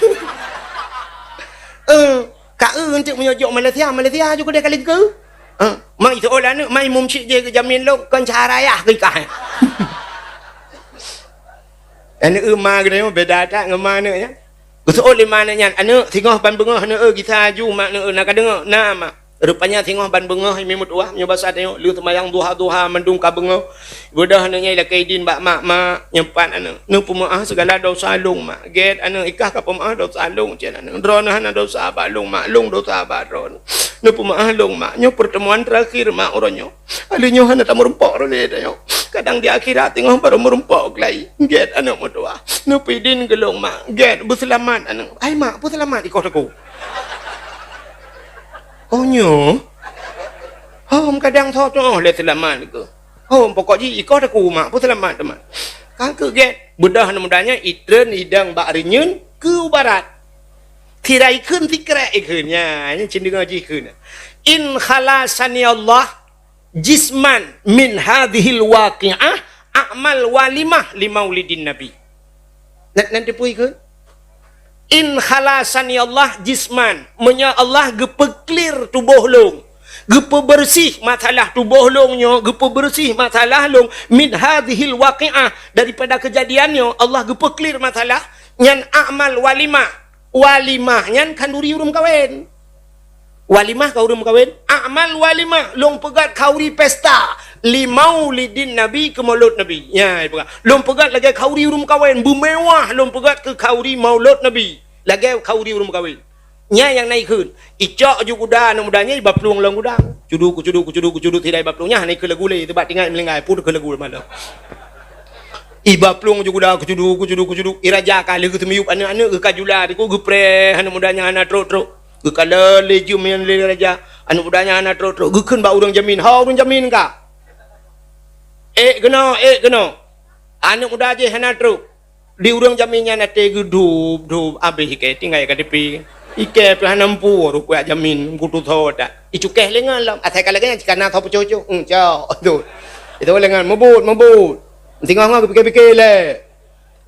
Eh, ka eu eunteuk meunyoe jok Malaysia, Malaysia ju keudeh ka lingkeu. Eh, mak iseuôt lé aneuëk, "Mai Imum Syik jih geujamin lôn, kon cara yah keu ikah." Aneuëk ma geutanyoe beda that ngon ma aneuëk nyan. Geuseuôt lé ma aneuëk nyan, "Aneuëk, singoh ban beungoh aneuëk, eh, gisa aju mak aneuëk, eh, na ka deungoe?" "Na, Mak." Rupanya singoh ban beungoh, hai mi meutuwah, meunyoe basa tanyoe, lheueh seumayang duha-duha mandum ka beungoh. Beudôh aneuëk nyan ilakée idin bak mak, "Mak, nyoe pat aneuëk, neupeumaáh sigala desya lôn, Mak." "Gét aneuëk, ikah ka peumaáh desya lôn," cit aneuëk. "Droeneuh hana desya bak lôn, Mak, lôn desya bak droeneuh. Neupeumaáh lôn, Mak. Nyoe peurteumuan teurakhir, Mak, uroe nyoe. Akhé nyoe hana tameureumpok lé tanyoe. Kadang di akhirat teungoh barô meureumpok keulai. Gét aneuëk meutuwah. Neupeuidin keu lôn, Mak. Gét, beuseulamat aneuëk." "Hai mak, peue seulamat ikoh teungku?" "Oh nyoe? Hom kadang soe tuoh lé seulamat keuh. Hom pokok jih ikoh teungku, Mak, peue seulamat teuma." Ka keuh gét, beudôh aneuëk muda nyan itreun idong bak reunyeun keu u barat. Sira ikheun, sikrek ikheun. Nyan, nyan cit deungoe jih kheun. "In khalasani Allah jisman min hadzihil waqi'ah a'mal walimah li maulidin Nabi." Nan, nan teupeu ikheun? "In khalasani Allah jisman," meunyoe Allah geupeuklir tuboh lôn, geupeubeureuséh masalah tuboh lôn nyoe, geupeubeureuséh masalah lôn, "min hadzihil waqi'ah," daripada keujadian nyoe, Allah geupeuclear masalah nyan, "a'mal walimah." Walimah nyan khanduri ureuëng meukawen. Walimah khanduri ureuëng meukawen. "A'mal walimah," lôn peugét khanduri pesta. "Li maulidin Nabi," keu maulud Nabi. Nyan, ipeugah. Lôn peugét lagée khanduri ureuëng meukawen, beumewah lôn peugét keu khanduri maulud Nabi. Lagée khanduri ureuëng meukawen. Nyan nyang na ikheun. Icok ju guda aneuëk muda nyan iba plueng lom guda. Cudu, kucudu, kucudu, kucudu, sidai iba plueng. Nyan hana ikheun lagu lé, teubat tinggai meulinggai, pun keu lagu malam. Iba plueng ju guda, kucudu, kucudu, kucudu. Iraja ka lheueh geuseumiyueb aneuëk-aneuëk, geuka jula, diku geupreh aneuëk muda nyan hana trok-trok. Geukalon lé jeuem nyan lé raja, aneuëk muda nyan hana trok-trok. Geukheun bak ureuëng jamin, "Ho ureuëng jamin ka? Ék keunoe, ék keunoe." Aneuëk muda jih hana trok. Di ureuëng jamin nyan até geudub-dub, abéh ikée tinggai K T P. Ikée pih hana meupuwoe ruku jak jamin, kutu tho that. Icukéh lé ngon lom, asai ka lagée nyan cit kana tho peucocok. Hmm, cok, tu. Itu lé ngon, meubuet, meubuet. Singoh-ngoh geupike-pike lé.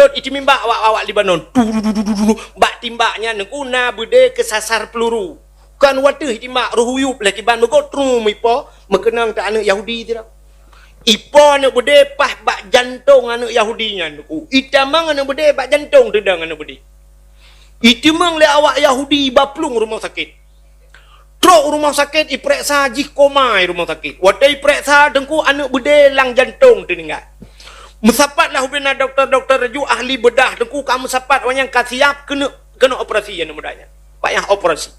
Lhot, iteumimbak awak-awak Lebanon. Du, du, du, du, du, du, du. Bak timbak nyan Teungku na beudé keusasar peuluru. Kon watèe itimbak, roh uyup lé kiban meugot trum ipo, meukeunong teuh aneuk Yahudi sidroe. Ipo aneuk beudé paih bak jantong aneuk Yahudi nyan Teungku. Itamong aneuk beudé bak jantong teudong aneuk beudé. Itimong lé awak Yahudi bak plueng rumoh sakét. Trok u rumoh sakét, ipeuriksa jih koma i rumoh sakét. Watèe ipeuriksa Teungku, aneuk beudé lam jantong teuninggai. Meusapat lah ubena dokto-dokto laju ahli beudah Teungku, ka meusapat awak nyan ka siap keuneuk, keuneuk operasi aneuk muda nyan. Payah operasi.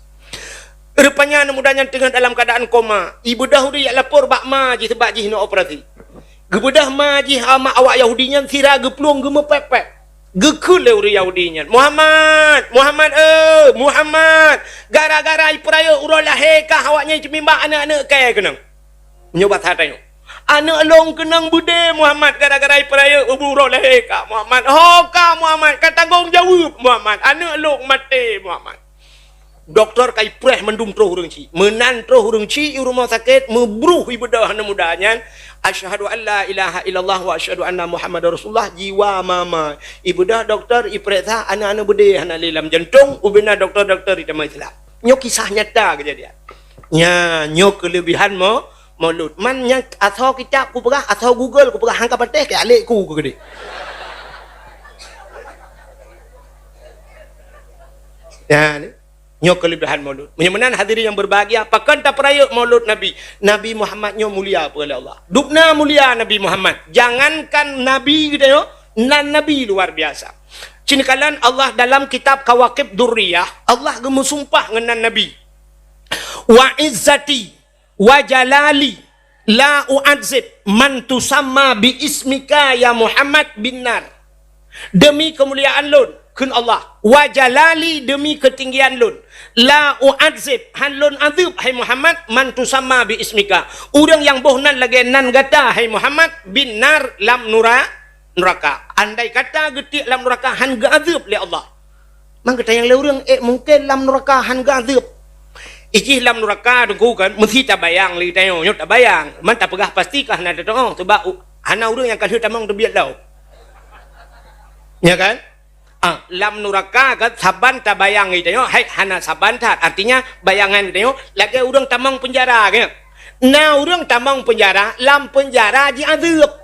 Rupanya aneuk muda nyan teungoh dalam keuadaan koma. Ibeudah ureueng jak lapor bak ma jih, sabab jih neuk operasi. Geubeudah ma jih, ama awak Yahudi nyan sira geuplueng geumeupék-pék. Geukheun lé ureueng Yahudi nyan, "Muhammad, Muhammad, eh, Muhammad! Gara-gara ipeurayeuk uroe lahé kah awak nyan iteumimbak aneuk-aneuk kèe keunong." Meunyoe basa tanyoe, "Aneuk lôn keunong beudé, Muhammad, gara-gara ipeurayeuk uroe lahé kah, Muhammad. Ho kah, Muhammad, ka tanggong jaweueb, Muhammad. Aneuk lôn maté, Muhammad." Dokto ka ipreh mandum troh ureueng chik. Meunan troh ureueng chik i rumoh sakét, meubruh ibeudoh aneuk muda nyan, "Asyhadu an la ilaha illallah wa asyhadu anna Muhammadar Rasulullah," jiwa mama. Ibeudoh dokto, ipeuriksa, aneuk-aneuk beudé hana lé lam jantong, ubena dokto-dokto di agama Islam. Nyoe kisah nyata keujadian. Nya, nyoe keuleubehan mo-, Maulud. Man nyang asoe kitab kupeugah, asoe Google kupeugah, han ka patéh keu alék ku keudéh. Ya, ni. Nyoe keuleubehan Maulud. Meunyoe meunan hadirin yang berbahagia, pakon tapeurayeuk Maulud Nabi? Nabi Muhammad nyoe mulia peue lé Allah. Dubna mulia Nabi Muhammad. Jangankan Nabi geutanyoe, nan Nabi luar biasa. Cit neukalon Allah dalam kitab Kawakib Durriyah, Allah geumeusumpah ngon nan Nabi. "Wa izzati wa jalali la u'adzib man tusamma bi ismika ya Muhammad bin nar." Demi keumuliaan lôn, kheun Allah, wa jalali, demi keutinggian lôn, la u'adzib, han lôn azeueb, hai Muhammad, man tusamma bi ismika, ureuëng nyang boh nan lagée nan gata, hai Muhammad, bin nar, lam nura-, nuraka. Andai kata geutiek lam nuraka han geuazeueb lé Allah. Mangkeuta nyang lé ureuëng, eh, mungken lam nuraka han geuazeueb. Ijih lam nuraka teungku kan, meusi tabayang lé tanyoe, nyoe tabayang. Man tapeugah pasti ka hana teutuoh, sebab u-, hana ureuëng nyang ka lheueh tamong teubiet lom. Ya kan? Ah, lam nuraka kan saban tabayang geutanyoe, hai hana saban that. Artinya bayangan geutanyoe lagée ureuëng tamong peunjara kan. Na ureuëng tamong peunjara, lam peunjara jiazeueb.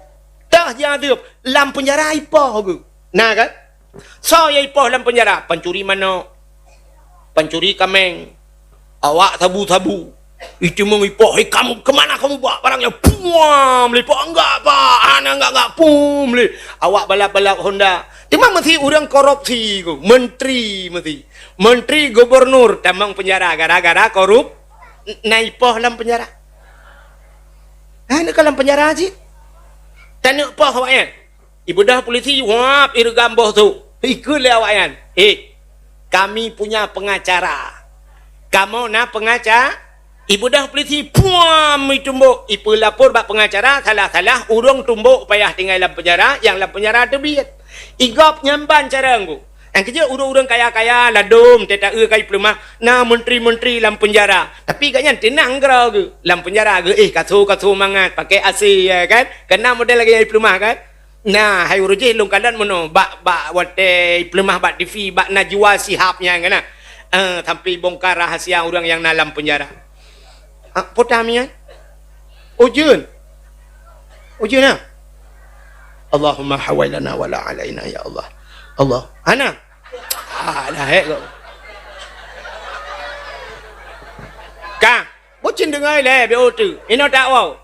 Tah jiazeueb, lam peunjara ipoh geuh. Na kan? Soe nyang ipoh lam peunjara? Pancuri manok, pancuri kaméng, awak sabu-sabu. Itimeung ipoh, "Hei kamu, kemana kamu bawa barang nyan?" "Puam lé, Pak, enggak, Pak, hana enggak-enggak, puam lé." Awak balap-balap Honda. Teuma meusi ureuëng korupsi ku, menteri meusi. Menteri, gubernur tamong peunjara gara-gara korup-, na ipoh lam peunjara. Hana ka lam peunjara cit. Taneuk poh awaknyan. Ibeudôh polisi, wab, ireugam boh su. Ikheun lé awaknyan, "Eh, kami punya pengacara. Kamoe na pengaca-," Ibeudôh polisi, puam, itumbok. Ipeulapor bak pengacara, salah-salah, ureuëng tumbok payah tinggai lam peunjara, nyang lam peunjara teubiet. Igob nyan ban cara nggu. Nyang keujeuet ureuëng-ureuëng kaya-kaya, ladôm, teuta-eu kai peuleumah, na menteri-menteri lam peunjara. Tapi gobnyan teunang keudroe geuh. Lam peunjara geuh, eh, kaso-kaso mangat, pakai A C, ya kan? Kena model lagée nyang peuleumah kan? Nah, hai uroe jih lôn kalon meunoe, bak, bak watée peuleumah bak T V, bak Najwa Shihab nyan kan, nah. Eh, sampai bongkar rahasia ureuëng nyang na lam peunjara. Ah, peue tamian? Ujeuen. Ujeuen, nah. Allahumma hawailana wala alaina, ya Allah. Allah. Hana. Ah, dah hek kok. Ka. Bucin deungai lé, B O T. Inoe tak wow.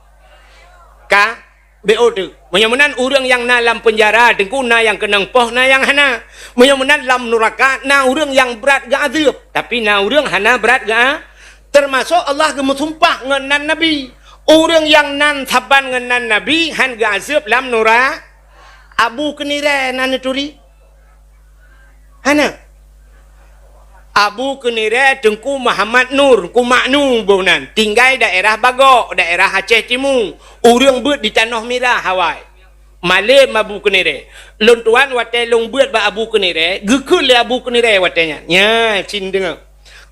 Ka. B O T. Meunyoe meunan ureuëng nyang na lam peunjara, teungku na nyang keunong poh, na nyang hana. Meunyoe meunan lam nuraka, na ureuëng nyang brat geuazeueb, tapi na ureuëng hana brat geu-, teumasok Allah geumeusumpah ngon nan Nabi. Ureuëng nyang nan saban ngon nan Nabi, han geuazeueb lam nura-, Abu Keunirée na neuturi. Hana. Abu Keunirée Teungku Muhammad Nur, Teungku Maknu boh nan, tinggai daerah Bagok, daerah Aceh Timu. Ureuëng beuet di Tanoh Mirah awai. Malem Abu Keunirée. Lôn tuan watée lôn beuet bak Abu Keunirée, geukheun lé Abu Keunirée watée nyan. Nya, cit deungoe.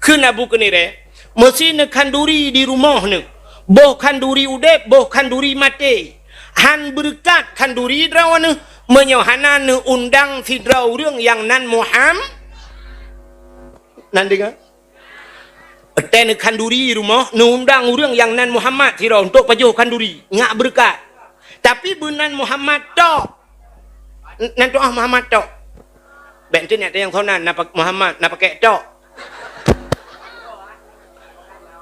Kheun Abu Keunirée, meusi neukhanduri di rumoh neuh. Boh khanduri udeb, boh khanduri maté. Han beureukat khanduri droeneuh, meunyoe hana neuundang sidroe ureuëng nyang nan Muham-, nan deungoe? Watée neukhanduri rumoh, neuundang ureuëng nyang nan Muhammad sidroe untuk pajoh khanduri, nyak beureukat. Tapi beunan Muhammad tok. N-, nan tuah Muhammad tok. Bék enteuk nyak tanyong soe nan, na pak-, Muhammad, na pakek tok.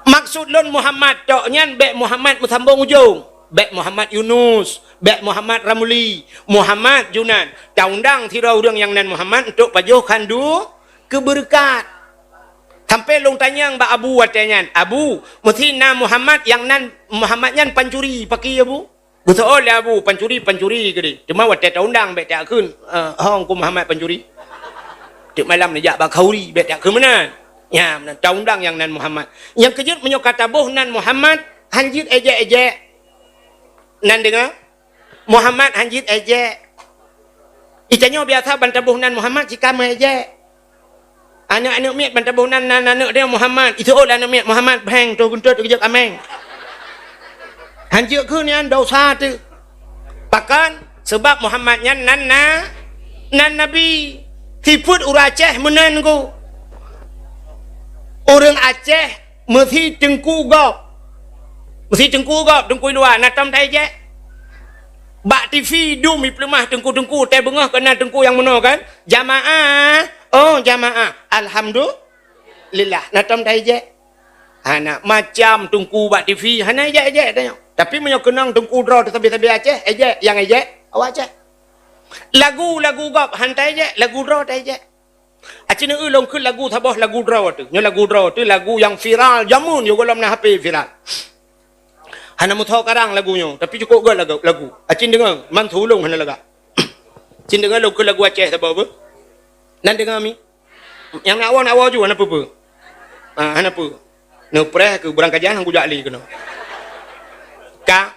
Maksud lôn Muhammad tok nyan bék Muhammad meusambong ujong. Bék Muhammad Yunus, bék Muhammad Ramli, Muhammad Junan. Taundang sidroe ureuëng nyang nan Muhammad untuk pajoh khandu keu beureukat. Sampai lôn tanyong bak Abu watée nyan, "Abu, meusi na Muhammad nyang nan Muhammad nyan pancuri, pakri Abu?" Geuseuôt lé Abu, "Pancuri, pancuri keudeh. Teuma watée taundang bék takheun, eh, 'Hong ku Muhammad pancuri.' Teuk malam neujak bak khauri, bék takheun meunan." Nya, meunan taundang nyang nan Muhammad. Nyang keujeuet meunyoe ka taboh nan Muhammad, han jeuet éjek-éjek. Nan deungoe? Muhammad han jeuet éjek. Itanyoe biasa ban taboh nan Muhammad cit ka meuéjek. Aneuëk-aneuëk miet ban taboh nan, nan aneuëk dia Muhammad. Iseuôt lé aneuëk miet Muhammad, bheng, toh guntot, geujok améng. Han jeuet kheun nyan dosa teuh. Pakon? Seubab Muhammad nyan nan na, nan nabi. Sifeuet ureuëng Aceh meunan ku. Ureuëng Aceh meusi teungku gob. Meusi teungku gob, teungku luwa, na tom taéjek. Bak T V dum ipeuleumah teungku-teungku, teubeungoh keu na teungku nyang meunoe kan? Jamaah, oh jamaah, alhamdulillah, na tom taéjek. Hana, macam teungku bak T V, hana éjek-éjek tanyoe. Tapi meunyoe keunong teungku droe teuh sabe-sabe Aceh, éjek, nyang éjek, awak Aceh. Lagu-lagu gob han taéjek, lagu droe taéjek. Aci neueu lôn kheun lagu saboh lagu droe teuh. Nyoe lagu droe teuh, lagu nyang viral jameun nyoe gohlom na H P viral. Hana meusoe karang lagu nyoe, tapi cukôp göt lagu, lagu. Aci deungoe, man su ulôn hana lagak. Cit deungoe lôn kheun lagu Aceh saboh beuh. Nan deungoe mi? Nyang nak woe, nak woe ju, hana peue-peue. Ah, hana peue. Neupreh keu beurangkajan han kujak lé keunoe. Ka.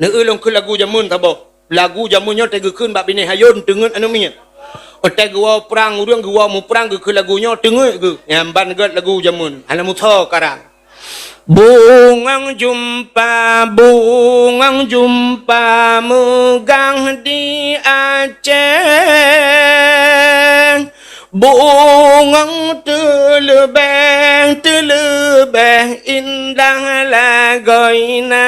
Neueu lôn kheun lagu jameun saboh. Lagu jameun nyoe teugeukheun bak binéh ayôn teungeut aneuk miet. Watèe geuwoe prang ureueng geuwoe muprang geukheun lagu nyoe teungeut geuh. Nyan ban gèt lagu jameun. Hana musoe karang. Bungong jumpa, bungong jumpa meugah di Aceh. Bungong teuleubèh, teuleubèh indah lagoina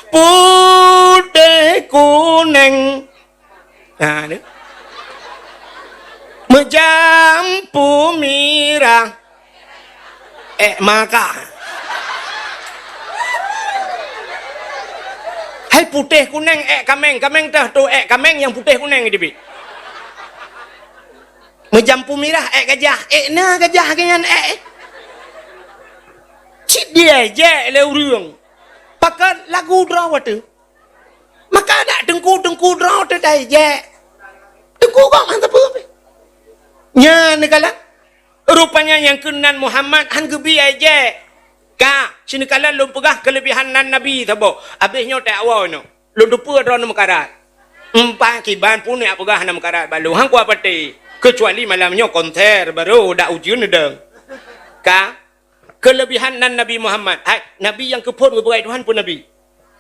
putéh kunéng. Ha, ni. Meujampu mirah. Èk maka. Hai putéh kunéng èk kaméng, kaméng teuh tu èk kaméng nyang putéh kunéng teubiet. Meujampu mirah èk gajah, èk na gajah keu nyan èk. Cit diejek lé ureueng. Pakon lagu droe watèe. Maka dak teungku-teungku droe teuh diejek. Teungku kok han sapeue pih. Nyan neukalon. Rupanya nyang keunan Muhammad han geubi ejek. Ka, sineukalon lôn peugah keuleubihan nan Nabi saboh. Abéh nyoe teuh awai nyoe. Lôn teupeue droeneuh meukarat. Empat kiban pun jak peugah hana meukarat bak lôn. Han kuat patéh. Keucuali malam nyoe konser baru dak ujeuen neudong. Ka, keuleubihan nan Nabi Muhammad. Hai, Nabi nyang keuphon geupeugah Tuhan peue Nabi?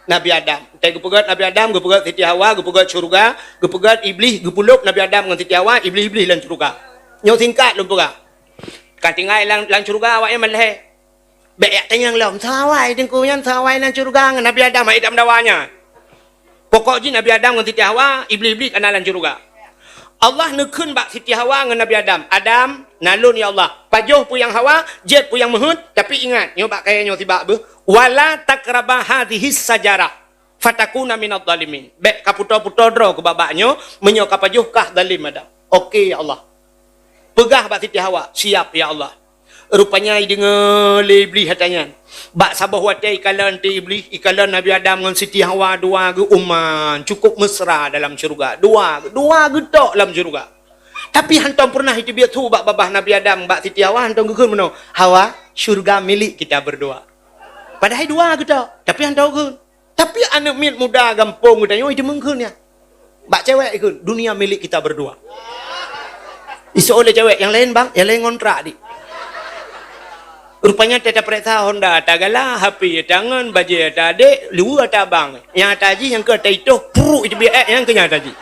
Nabi Adam. Watèe geupeugèt Nabi Adam, geupeugèt Siti Hawa, geupeugèt syeuruga, geupeugèt Iblih, geupulop Nabi Adam ngon Siti Hawa, Iblih-Iblih lam syeuruga. Nyoe singkat lôn peugah. Ka tinggai lam, lam syeuruga awaknyan meulhèe. Bèk jak tanyong lom, soe awai teungku nyan, soe awai lam syeuruga ngon Nabi Adam, hai dak meudawa nyan. Pokok jih Nabi Adam ngon Siti Hawa, Iblih-Iblih ka na lam syeuruga. Allah neukheun bak Siti Hawa ngon Nabi Adam, "Adam, na lôn ya Allah. Pajoh peue nyang hawa, jeuet peue nyang meuheuet, tapi ingat, nyoe bak kayèe nyoe sibak beuh, wala taqraba hadzihis syajarah, fatakuna minadh dhalimin." Bèk kapeutoe-peutoe droe keu bak-bak nyoe, meunyoe kapajoh kah zalim Adam. Oke ya Allah. Peugah bak Siti Hawa, "Siap ya Allah." Rupanya ideungoe lé Iblih ata nyan. Bak saboh watèe ikalon teuh Iblih, ikalon Nabi Adam ngon Siti Hawa dua geuh uman, cukup mesra dalam syeuruga. Dua, dua geuh tok lam syeuruga. Tapi hantom peureunah iteubiet su bak babah Nabi Adam, bak Siti Hawa hantom geukheun meunoe, "Hawa, syeuruga milik kita berdua." Padahai dua geuh tok, tapi hantom geukheun. Tapi aneuk miet muda gampông geutanyoe iteumeung kheun nyan. Bak cewek ikheun, "Dunia milik kita berdua." Iseuôt lé cewek, "Nyang laén bang, nyang laén ngontrak di." Rupanya teuh tapareksa honda, tagala, H P tangan, bajèe ata adék, luweue ata abang. Nyang ata jih nyang keu ata itôh, pruek iteubiet èk, nyang keu nyan ata jih.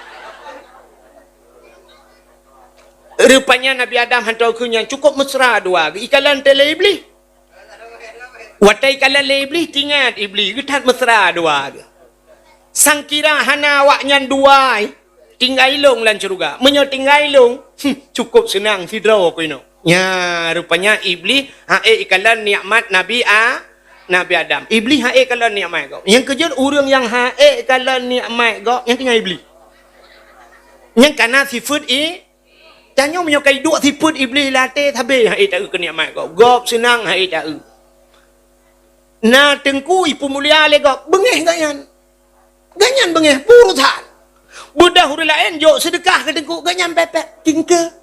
Rupanya Nabi Adam hantom kheun nyan cukup mesra dua geuh, ikalon teuh lé Iblih. Watèe ikalon lé Iblih, teuingat Iblih, geuthat mesra dua geuh. Sangkira hana awaknyan dua, tinggai lôn lam syeuruga. Meunyoe tinggai lôn, hmm, cukup seunang sidroe ku inoe. Nya, rupanya Iblih han ék ikalon nikmat Nabi A-, Nabi Adam. Iblih han ék kalon nikmat gob. Nyang keujeuet ureueng nyang han ék kalon nikmat gob, nyan keuh nyan Iblih. Nyan kana sifeuet i-, Tanyoe meunyoe ka iduek sifeuet Iblih lam até, sabé han ék taeu keu nikmat gob. Gob seunang han ék taeu. Na teungku ipeumulia lé gob, beungéh gobnyan. Gobnyan beungéh, peue urosan. Beudôh ureueng laén jok seudeukah keu teungku, gobnyan pèt-pèt. Teungku.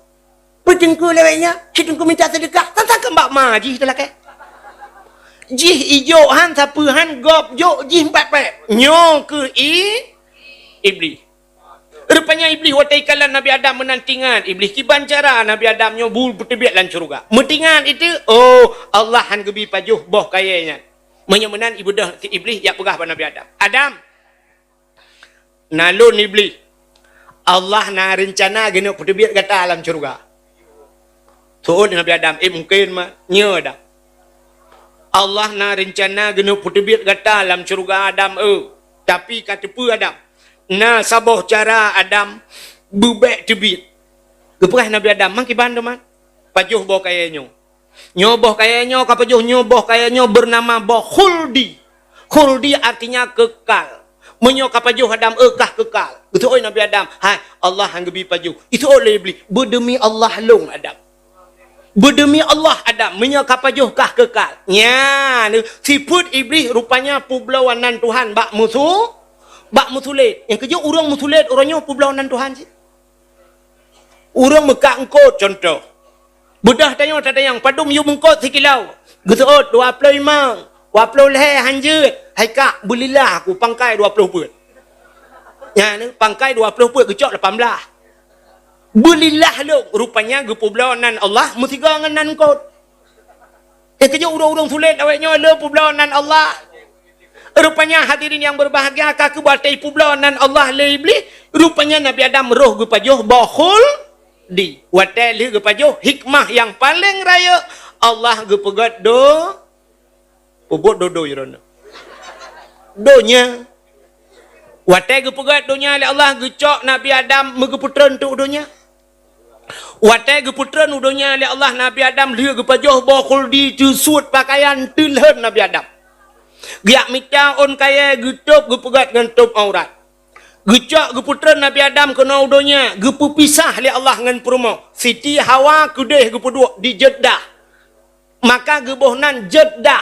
Peue teungku lewat nyan? Si teungku minta seudeukah, tantang keu bak ma jih teulakèe. Jih ijok han, sapeue han, gob jok jih pèt-pèt. Nyoe keuh i-, Iblih. Rupanya Iblih watèe ikalon Nabi Adam meunan teuingat Iblih kiban cara Nabi Adam nyoe bu-, beuteubiet lam syeuruga. Meuteuingat itu, oh, Allah han geubi pajoh boh kayèe nyan. Meunyoe meunan ibeudôh si Iblih jak peugah bak Nabi Adam, "Adam, na lôn Iblih. Allah na reuncana geuneuk peuteubiet gata lam syeuruga." Seuôt Nabi Adam, "Eh, mungken ma-, nyoe Adam. Allah na reuncana geuneuk peuteubiet gata lam syeuruga Adam, eu. Tapi ka teupeue Adam, na saboh cara Adam beubèk teubiet." Geupeugah Nabi Adam, "Ma kiban teuma? Pajoh boh kayèe nyoe. Nyoe boh kayèe nyoe ka pajoh, nyoe boh kayèe nyoe beunama boh khuldi." Khuldi artinya kekal. Meunyoe ka pajoh Adam, eu kah kekal. Geuseuôt Nabi Adam, "Hai, Allah han geubi pajoh." Iseuôt lé Iblih, "Beudeumi Allah lôn Adam. Beudeumi Allah Adam, meunyoe ka pajoh kah kekal." Nyan, sifeuet Iblih rupanya peubloe nan Tuhan bak musu-, Bak meusulet. Nyang keujeuet ureuëng meusulet, uroe nyoe peubloe nan Tuhan cit. Ureuëng meukak eungkot, contoh. Beudôh tanyoe tatanyong, padum yub eungkot sikilo. Geuseuôt dua ploh limong, dua ploh lhée hanjeuet. Hai kak, beulillah aku pangkai dua ploh peuet. Nyan, pangkai dua ploh peuet geucok lapan blah. Beulillah lom, rupanya geupeubloe nan Allah meusigoe ngon nan eungkot. Eh, keujeuet ureuëng-ureuëng sulet awaknyoe le peubloe nan Allah. Rupanya hadirin yang berbahagia, ka keubatée peubloe nan Allah lé Iblih. Rupanya Nabi Adam roh geupajoh boh khuldi. Watée lheueh geupajoh, hikmah nyang paleng rayeuk, Allah geupeugét do-, peubuet dodo droeneuh. Donya. Watée geupeugét donya lé Allah, geucok Nabi Adam meugeupeutrön teuk donya. Watée geupeutrön u donya lé Allah, Nabi Adam lheueh geupajoh boh khuldi, teusuet pakaian, teulhön Nabi Adam. Geujak mita ôn kayée, geutôb, geupeugét ngon tôb aurat. Geucok geupeutrön Nabi Adam keunoe u donya, geupeupisah lé Allah ngon peurumoh. Siti Hawa keudeh geupeuduek di Jeddah. Maka geuboh nan Jeddah.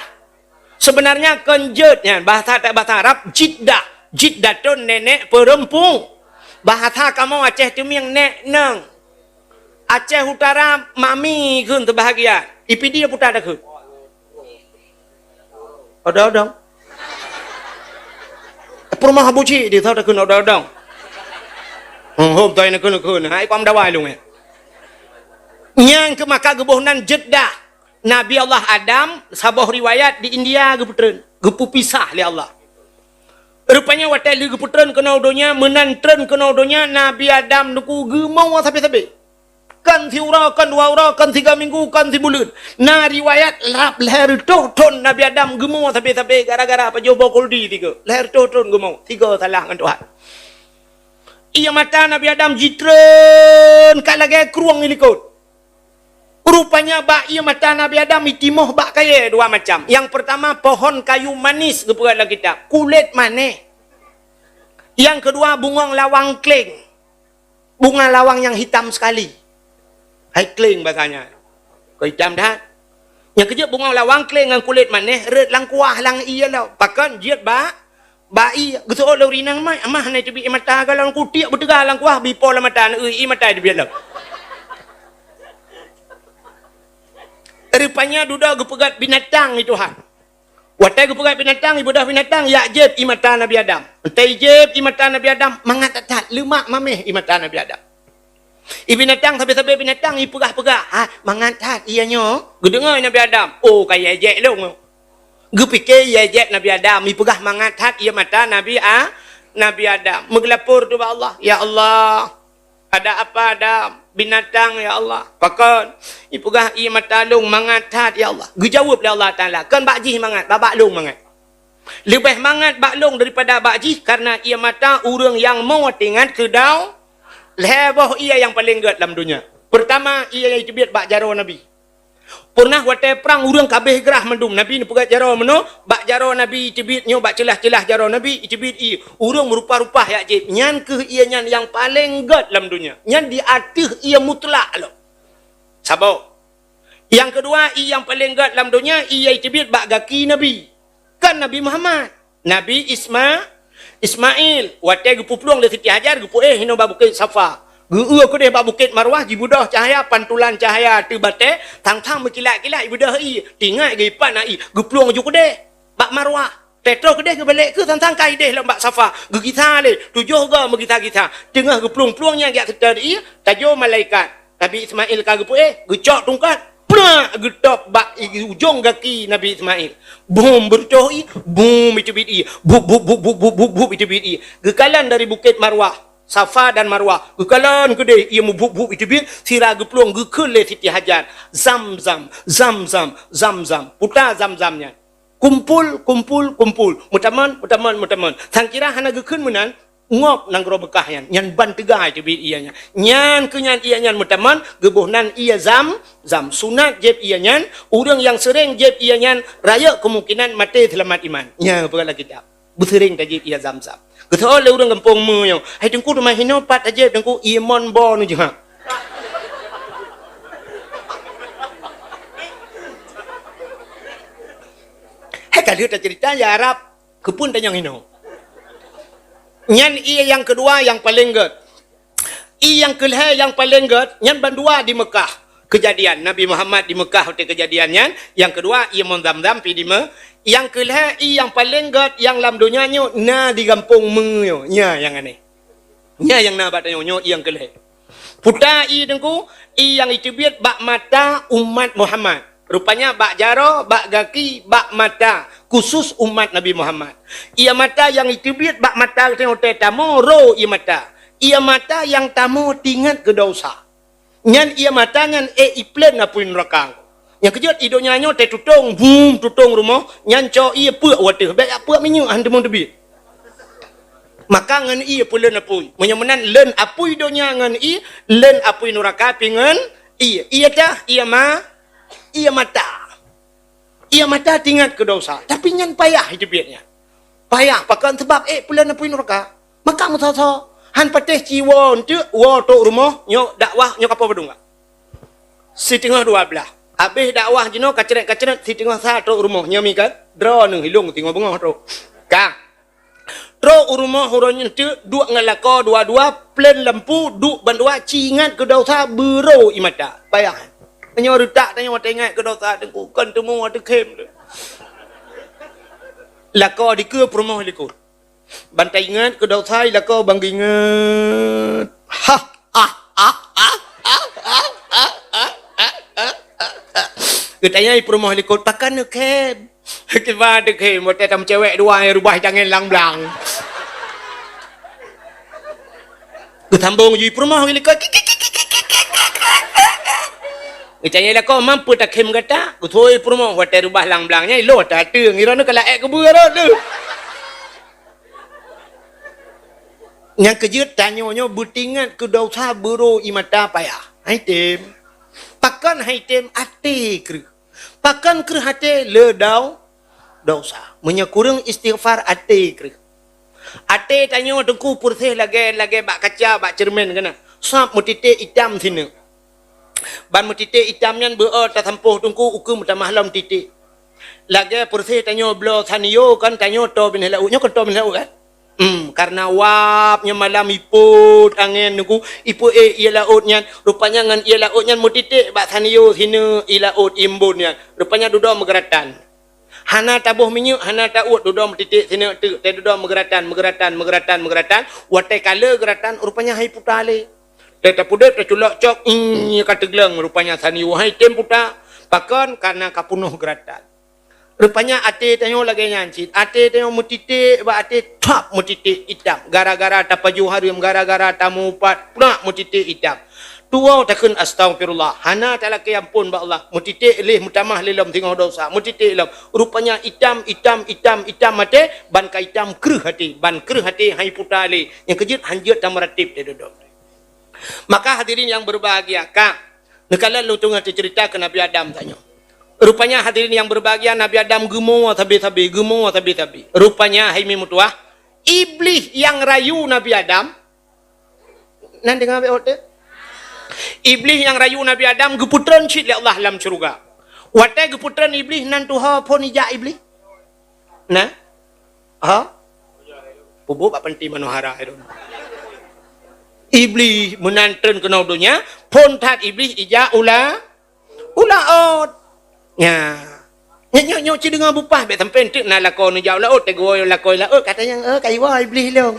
Sebenarnya kon jeuet nyan, bahasa, bahasa Arab Jiddah. Jiddatun nenek perempuan. Bahasa kamoe Aceh Teumieng nek nong. Aceh Utara mami kheun teubahagian. I Pidie puta takheun. Odong-odong. Peurumoh Abu Cik di tho takheun odong-odong. Hom, hom, toi nakheun-nakheun. Hai, pam dawai lôn, eh. Nyang keu maka geuboh nan Jeddah. Nabi Allah Adam saboh riwayat di India geupeutrön, geupeupisah lé Allah. Rupanya watée lheueh geupeutrön keunoe u donya, meunan trön keunoe u donya, Nabi Adam teungku geumoe sabe-sabe. Kon siuroe, kon dua uroe, kon sigoe minggu, kon sibuleuen. Na riwayat rab lhée reutôh thon Nabi Adam geumoe sabe-sabe gara-gara pajoh boh khuldi tiga. Lhée reutôh thon geumoe, tiga salah ngon Tuhan. Ié mata Nabi Adam jitreun ka lagée krueng ilikot. Rupanya bak ié mata Nabi Adam itimoh bak kayée dua macam. Nyang peurtama, pohon kayu manis geupeugah lam kitab, kulét manéh. Nyang keudua, bungong lawang kleng. Bunga lawang nyang hitam sekali. Hai kleng bahasanya. Keu hitam that. Nyang keujeuet bungong lawang kleng ngon kulét manéh rhot lam kuah lam ié lom. Pakon jeuet bak Bak ié, geuseuôt lé ureuëng inong, "Mah, mah hana teubiet ié mata goh lom, kutiek beuteuga lam kuah, bipo lam mata neueu ié mata teubiet lom." Rupanya dudoe geupeugét binatang i Tuhan. Watée geupeugét binatang, ibeudôh binatang, jak jieb ié mata Nabi Adam. Watée jieb ié mata Nabi Adam, mangat that-that, leumak maméh ié mata Nabi Adam. Ié binatang sabe-sabe binatang ipeugah-peugah, "Ha, mangat that ié nyoe." Geudeungoe Nabi Adam, "Oh, ka ié jek lôn." Geupike ié jek Nabi Adam, ipeugah mangat that ié mata Nabi A-, Nabi Adam. Meugeulapor teuk bak Allah, "Ya Allah, ada apa Adam? Binatang, ya Allah." "Pakon?" Ipeugah, "Ié mata lôn mangat that, ya Allah." Geujaweueb lé Allah Taala, "Kon bak jih mangat, bak, bak lôn mangat. Leubeh mangat bak lôn daripada bak jih, karena ié mata ureuëng nyang mo teuingat keu dau-, lhée boh ié nyang paleng gét lam donya. Peurtama, ié nyang iteubiet bak jaroe Nabi." Peureunah watée prang ureuëng ka abéh grah mandum, Nabi neupeugét jaroe meunoe, bak jaroe Nabi iteubiet nyoe, bak ceulah-ceulah jaroe Nabi iteubiet ié. Ureuëng meurupa-rupa jak jieb, nyan kheueh ié nyan nyang paleng gét lam donya. Nyan di ateueh ié mutlak lom. Saboh. Nyang keudua, ié nyang paleng gét lam donya, ié iteubiet bak gaki Nabi. Kon Nabi Muhammad. Nabi Isma-, Ismail, watée geupeuplueng lé Siti Hajar, geupeuéh inoe bak Bukét Safa. Geueu keudeh bak Bukét Marwah, jibeudôh cahya, pantulan cahya ateueh batée, sang-sang meukilat-kilat, ibeudôh ié, teuingat geuipat na ié, geuplueng ju keudeh bak Marwah. Teutroh keudeh geubalek keu sang-sang ka ideh lom bak Safa, geugisa lé, tujoh goe meugisa-gisa. Teungoh geuplueng-plueng nyan jak seutôt ié, tajok malaikat. Nabi Ismail ka geupeuéh, geucok tungkat, prak, geutôb bak i-, ujong gaki Nabi Ismail. Bum, beureutoh ié, bum, iteubiet ié. Bup, bup, bup, iteubiet ié. Geukalon dari Bukét Marwah, Safa dan Marwah. Geukalon keudeh ié meubup-bup iteubiet, sira geuplueng geukheun lé Siti Hajar. Zam-zam, zam-zam, zam-zam. Puta zam-zam nyan. Kumpul, kumpul, kumpul. Meutamon, meutamon, meutamon. Sang kira hana geukheun meunan, ngok nanggroe Meukah nyan. Nyan ban teuga iteubiet ié nyan. Nyan keu nyan ié nyan meutamon, geuboh nan ié zam-zam. Sunat jieb ié nyan, ureuëng nyang seuréng jieb ié nyan, rayeuk kemungkinan maté seulamat iman. Nyan peugah lam kitab. Beuseuréng tajieb ié zam-zam. Geuseuôt lé ureuëng gampông meunyoe, "Hai Teungku, teuma hinoe pat tajieb Teungku, ié mon bo neujeuha." Hai ka lheueh taceurita ya Arab, keupeue tanyong hinoe? Nyan ie nyang keudua nyang paleng gét. Ie nyang keulhée nyang paleng gét, nyan bandua di Meukah. Keujadian, Nabi Muhammad di Meukah watée keujadian nyan, nyang keudua ie mon Zamzam pi di Me-, nyang keulhée ie nyang paleng gét nyang lam donya nyoe na di gampông Me nyoe. Nya nyang aneh. Nya nyang na bak tanyoe nyoe ie nyang keulhée. Puta ie Teungku, ie nyang iteubiet bak mata umat Muhammad. Rupanya bak jaroe, bak gaki, bak mata, khusus umat Nabi Muhammad. Ie mata nyang iteubiet bak mata geutanyoe watée tamoe ro ie mata. Ie mata nyang tamoe tingat keu desya. Nyan ie mata nyan ék ipleun apui nuraka. Nyang keujeuet i donya nyoe tée tutong, bum, tutong rumoh, nyan cok ie peuk u ateueh, bék jak peuk minyeuk han teumon teubiet. Maka ngon ie peuleuen apui. Meunyoe meunan leuen apui donya ngon ie, leuen apui nuraka pi ngon ie. Ie tah, ie ma-, ie mata. Ie mata tingat keu desya, tapi nyan payah iteubiet nyan. Payah pakon? Sabab ék peuleuen apui nuraka. Maka meusoe-soe, han patéh ci woe eunteuk, woe trok rumoh, nyoe dakwah, nyoe kapoe padum ka. Siteungoh dua blaih. Abéh dakwah jinoe kacrét-kacrét, siteungoh sa trok rumoh, nyoe mi kan? Droeneuh ilong singoh beungoh trok. Ka. Trok u rumoh uroe nyoe teuk, duek ngon lakoe dua-dua, plen lampu, duek bandua, ci ingat keu desya, beuro ie mata. Payah. Meunyoe reutak tanyoe watée ingat keu desya, Teungku, kon teumé watée khem. Lakoe dikeue, peurumoh likot. Ban taingat keu desya, lakoe ban geuingat. Hah, hah, hah. Geutanyong i peurumoh likot, "Pakon neukhem?" Kiban teukhem, watée tameucewek dua, rubah tangen lam blang. Geusambong ju i peurumoh likot. Geutanyong lakoe, "Mampu takhem gata?" Geusôi peurumoh, watée rubah lam blang nyan, ilong watée ateueng, iroe nyoe ka laék keubeue rot tu. Nyang keujeuet tanyoe nyoe beutingat keu desya, beuro ie mata payah. Hai tem. Pakon hai tem? Até kreueh. Pakon kreueh até? Le dau-, desya. Meunyoe kureueng istighfar, até kreueh. Até tanyoe Teungku peureséh lagée, lagée bak kaca, bak ceureumen keunan. Sab meutiték itam sineuk. Ban meutiték itam nyan beu-o tasampôh Teungku ukeue meutamah lom titék. Lagée peureséh tanyoe bloe saniyo kan, tanyoe toe binéh laôt. Nyoe kan toe binéh laôt kan? Hmm, karna wab nyoe malam ipot angén Teungku, ipot ék ié laôt nyan. Rupanya ngon ié laôt nyan meutiték bak saniyo sineuk ié laôt ié embon nyan. Rupanya dudoe meugeuratan. Hana taboh minyeuk, hana tauet, dudoe meutiték sineuk teuk, teududoe meugeuratan, meugeuratan, meugeuratan, meugeuratan. Watée ka le geuratan, rupanya hai puta lé. Teuh tapeudeuet, teuculok cok, ing, ka teugleng rupanya saniyo hai tem puta. Pakon? Karna ka peunoh geuratan. Rupanya até tanyoe lagée nyan cit. Até tanyoe meutiték bak até, thap, meutiték itam. Gara-gara tapajoh hareuem, gara-gara tamupat, prak, meutiték itam. Tuwoe takheun astaghfirullah. Hana talakée ampôn bak Allah. Meutiték lé, meutamah lé lom singoh desya. Meutiték lom. Rupanya itam, itam, itam, itam até, ban ka itam kreueh até. Ban kreueh até hai puta lé. Nyang keujeuet han jeuet tameuratéb teuh dudoe. Maka hadirin yang berbahagia, ka neukalon lôn teungoh teuceurita keu Nabi Adam tanyoe. Rupanya hadirin yang berbahagia, Nabi Adam geumoe sabe-sabe, geumoe sabe-sabe. Rupanya hai mi meutuwah, Iblih nyang rayu Nabi Adam, nan deungoe bék ote? Iblih nyang rayu Nabi Adam geupeutreun cit lé Allah lam syeuruga. Watée geupeutreun Iblih nan tuha phon ijak Iblih. Nah? Ha? Peubuet bak panti manohara itu. Iblih meunan treun keunoe donya, phon that Iblih ijak u la-, u laôt. Nya. Nyoe, nyoe, nyoe ci deungoe bupah, bék sampoe teuk na lakoe neujak u laôt, teugôi lakoe laôt, ka tanyong, "Oh, ka iwoe Iblih lôn."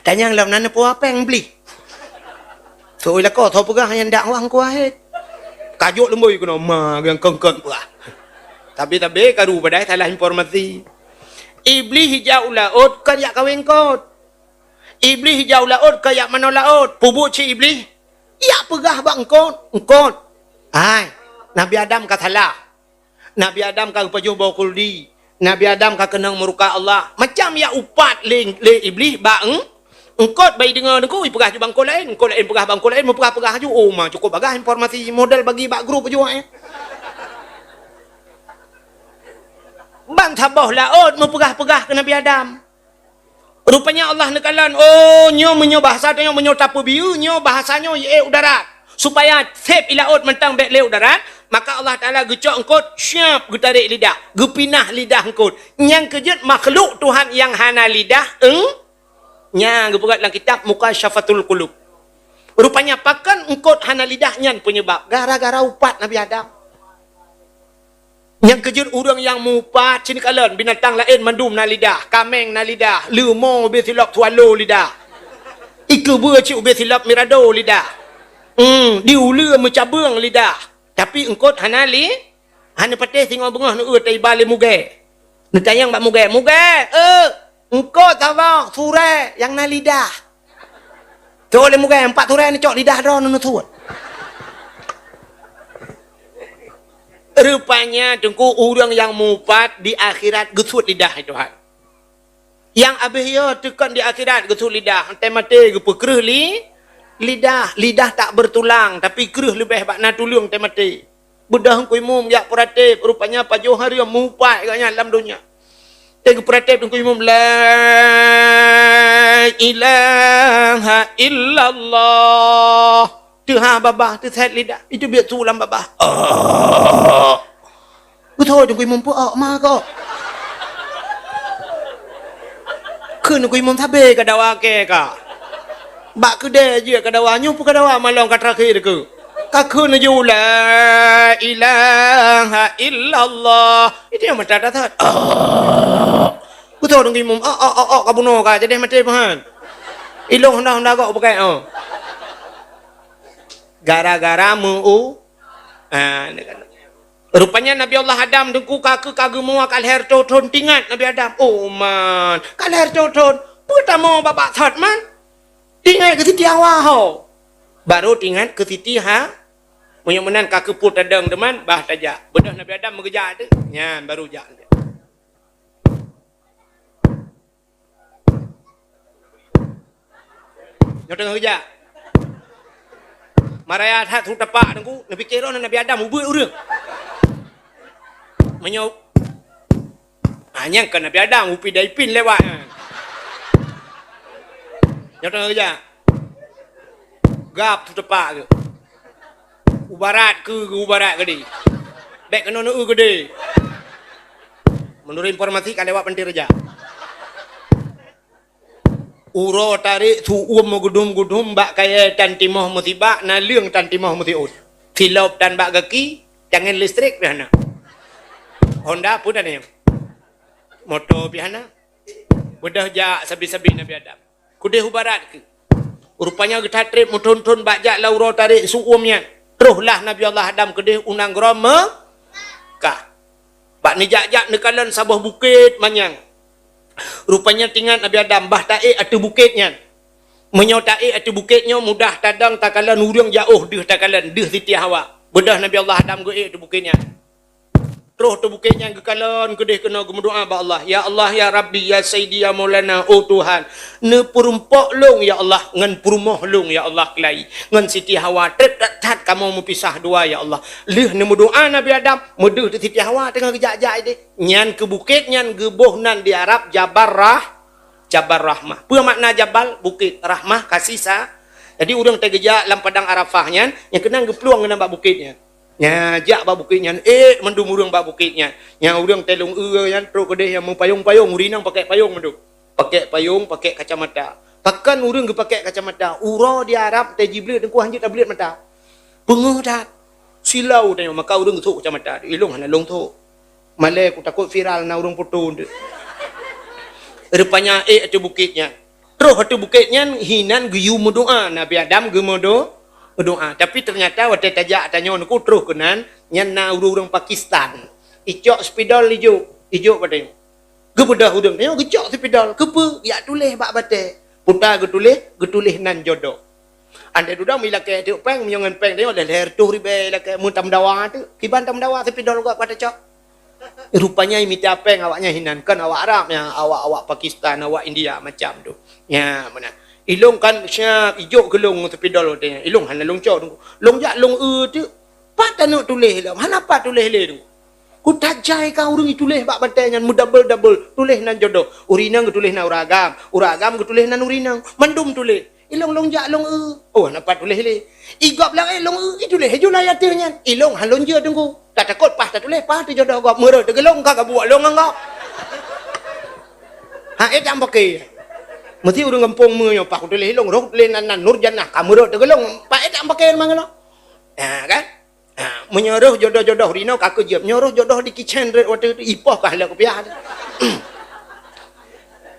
Tanyong lom na neupeuapéng Iblih. Soe lakoe, soe peugah nyan dak wang kuahet. Kajok leumboi keunoe, ma, nyang kongkon peugah. Tapi, tapi, karu padahai salah informasi. Iblih ijak u laôt, kon ijak kawé eungkôt. Iblih ijak u laôt, kon ijak manoe laôt. Peubuet cit Iblih, ijak peugah bak eungkôt, "Eungkôt, hai, Nabi Adam ka salah. Nabi Adam ka geupajoh boh khuldi. Nabi Adam ka keunong murka Allah." Macam ijak upat lé, lé Iblih bak eung-, eungkôt, bak ideungoe Teungku, ipeugah ju bak eungkôt laén, eungkôt laén peugah bak eungkôt laén, meupeugah-peugah ju. Oh, ma, cukup bagaih informasi model bagi bak grup ju, eh. Ban saboh laôt meupeugah-peugah keu Nabi Adam. Rupanya Allah neukalon, oh, nyoe meunyoe bahasa tanyoe, meunyoe tapeubiyeu, nyoe bahasa nyoe, eh, u darat. Supaya seb i laôt mantong bék lé u darat, Maka Allah Taala geucok eungkôt, syab, geutarek lidah, geupinah lidah eungkôt. Nyang keujeuet makhluk Tuhan nyang hana lidah, eung-, nya geupeugah lam kitab Mukasyafatul Qulub. Rupanya pakon eungkôt hana lidah nyan peunyeubab? Gara-gara upat Nabi Adam. Nyang keujeuet ureuëng nyang mupat, sini kalon, binatang laén mandum na lidah, kaméng na lidah, leumo ubé silop swallow lidah. Ikeubeu cit ubé silop mirado lidah. Hmm, di uleue meucabeueng lidah. Tapi eungkôt hana li, hana patéh singoh beungoh neueu taiba lé mugée. Neutanyong bak mugée, "Mugée, eu, eungkôt saboh surée nyang na lidah." Cok lé mugée, "Empat surée neucok lidah droe neusuet." Rupanya teungku ureuëng nyang mupat di akhirat geusuet lidah itu hai. Nyang abéh yo teukon di akhirat geusuet lidah, teumaté geupeukreueh li, lidah. Lidah tak bertulang, tapi kreueh leubeh bak na tuleueng teumaté. Beudôh Teungku Imum jak peuratéb, rupanya pajoh hareuem mupat gobnyan lam donya. Teugeupeurateb Teungku Imum, "La ilaha illallah." Teuhah babah, teusét lidah. Itu biet su lam babah. Oh. Beutôi Teungku Imum peuok ma kok. Kheun Teungku Imum sabe ka dawa ke ka. Bak keudè jeuet ka dawa, nyoe pun ka dawa malong ka terakhir ke. Ka kheun laju, "La ilaha illallah." Itu nyang mata that-that. Oh. Beutôi Teungku Imum, "Ok, ok, ok, ok, ka bunoe ka, jadi maté meuhan." Ilong honda-honda gok bukai, oh. Gara-gara meu-, ah, ni kan. Rupanya Nabi Allah Adam teungku ka keu ka geumua ka lhèe reutôh thon teuingat Nabi Adam. Oh, man. Ka lhèe reutôh thon. Peue tamoe babah that, man? Teuingat keu Siti Hawa ho. Baru teuingat keu Siti Ha-, meunyoe meunan ka keu peue tadong teuma, bah tajak. Beudôh Nabi Adam meugeujak tu. Nyan baru jak. Nyoe teungoh geujak. Maraya that su tapak Teungku, neupike droe Nabi Adam ubeuet ureueng. Meunyoe, ah, nyang keu Nabi Adam, Upin dan Ipin lewat. Nyoe teungoh geujak. Gab su tapak keu. U barat keu, u barat keudeh. Bèk keunoe neu-eu keudeh. Meunurot informasi ka lewat Pantai Raja. Uroe tarek su uem meugudum-gudum bak kayèe tan timoh meusibak, naleueng tan timoh meusiôt. Silop tan bak gaki, tangen listrik pih hana. Honda pun hana. Moto pih hana. Beudôh jak sabe-sabe Nabi Adam. Keudeh u barat keu. Rupanya geutatreb meuthon-thon bak jak lam uroe tarek su uem nyan. Troh lah Nabi Allah Adam keudeh u nanggroe Meukah. Bak neujak-jak neukalon saboh bukét manyang. Rupanya teuingat Nabi Adam bah taék ateueh bukét nyan. Meunyoe taék ateueh bukét nyoe mudah tadong takalon ureueng jiôh deuh takalon, deuh Siti Hawa. Beudôh Nabi Allah Adam geuék ateueh bukét nyan. Troh ateueh bukét nyan geukalon keudeh keunoe geumeudoá bak Allah, "Ya Allah, ya Rabbi, ya Sayyidi, ya Maulana, oh Tuhan, neupeurumpok lôn ya Allah ngon peurumoh lôn ya Allah keulai ngon Siti Hawa, treb that-that kamoe meupisah dua ya Allah." Lheueh neumeudoá Nabi Adam, meudeuh teuk Siti Hawa teungoh geujak-jak ideh. Nyan keu bukét nyan geuboh nan di Arab Jabal Rah-, Jabal Rahmah. Peue makna jabal? Bukét. Rahmah, kasih sa-, jadi ureueng teugeujak lam padang Arafah nyan, nyang keunan geuplueng keunan bak bukét nyan. Nya, jak bak bukét nyan, ék mandum ureueng bak bukét nyan. Nya ureueng teuh lôn eu nyan trok keudeh nyang meupayong-payong, ureueng inong pakèk payong mandum. Pakèk payong, pakèk kacamata. Pakon ureueng geupakèk kacamata? Uroe di Arab teuh jibleuet teungku hanjeuet tableuet mata. Peungeuh that. Silau tanyoe maka ureueng geusok kacamata. Ilong hana lôn sok. Malèe kutakot viral na ureueng foto teuk. Rupanya ék ateueh bukét nyan. Troh ateueh bukét nyan hinan geuyue meudoá, Nabi Adam geumeudo-, meudoá. Tapi teunyata watèe tajak tanyoe neuku troh keunan, nyan na ureueng-ureueng Pakistan. Icok spidol ijok, ijok bak tanyoe. Geubeudôh ureueng tanyoe geucok spidol, keupeue? Jak tuléh bak batèe. Peue ta geutuléh? Geutuléh nan jodoh. Andai dudoe meulakèe teuk pèng, meunyoe ngon pèng tanyoe lhèe reutôh ribèe lakèe meutameudawa teuk. Kiban tameudawa spidol gob ka tacok. Rupanya mita pèng awaknyan hinan, kon awak Arab nyan, awak-awak Pakistan, awak India macam tu. Nya, meunan. Ilong kan siap ijok keu lôn spidol watèe nyan. Ilong hana lôn cok teungku. Lôn jak lôn eu teuk. Pat taneuk tuléh lom, hana pat tuléh lé teungku. Kutajai ka ureueng ituléh bak batèe nyan meudabel-dabel, tuléh nan jodoh. Ureueng inong geutuléh nan ureueng agam, ureueng agam geutuléh nan ureueng inong. Mandum tuléh. Ilông lôn jak lông eu. Oh, na pat tuléh lé. I gob lagèe lông eu, ituléh ju na ateueh nyan. Ilông han lôn jeuet teungku. Tatakot paih tatuléh, paih teujodoh gob. Meurot teugeulông ka gabuek lông ngon gob. Ha, eh, tak paké. Meusti ureueng gampông meunyoe paih kutuléh ilông, roh kutuléh nan, nan Nurjannah, ka meurot teugeulông, paih eh tak paké mangat lom. Ha, kan? Ha, meunyoe roh jodoh-jodoh rinoe ka keuh jeuet, meunyoe roh jodoh di kicén rot watèe teuh, ipoh ka lheueh kupiah.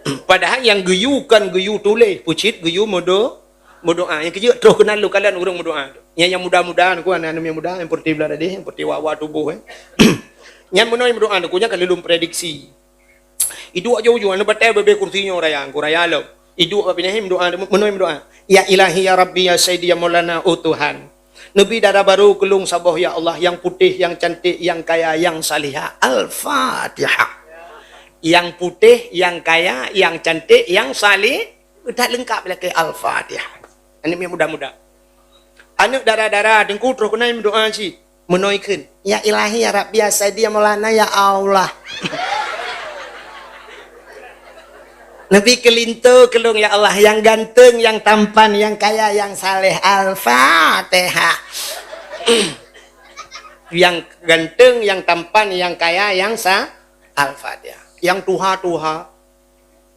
Padahai nyang geuyue kon geuyue tuléh, peucit geuyue meudo-, meudoa. Nyang keujeuet troh keunan lôn kalon ureueng meudoa. Nyang, nyang muda-muda, nyan ku aneuk-aneuk nyang muda, nyang peureutih blah dadeh, nyang peureutih wak-wak tuboh, eh. Nyan meunoe meudoa, nyan ku nyan ka lôn prediksi. Iduek jauh-jauh, aneuk batèe bèbèe kursi nyoe raya, nyan ku raya lom. Iduek bak binéh meudoa, meunoe meudoa. Ya Ilahi, ya Rabbi, ya Sayyidi, ya Maulana, oh Tuhan. Neubi dara barô keu lôn saboh, ya Allah, nyang putéh, nyang canték, nyang kaya, nyang salihah. Al-Fatihah. Nyang putéh, nyang kaya, nyang canték, nyang salih-, that leungkap lakèe Al-Fatihah. Aneuk miet muda-muda. Aneuk dara-dara, teungku troh keunan meudoa cit. Meunoe kheun. Ya Ilahi, ya Rabbi, ya Sayyidi, ya Maulana, ya Allah. Neubi keu linto keu lôn, ya Allah, nyang ganteng, nyang tampan, nyang kaya, nyang saleh. Al-Fatihah. Nyang ganteng, nyang tampan, nyang kaya, nyang sa-, Al-Fatihah. Nyang tuha-tuha.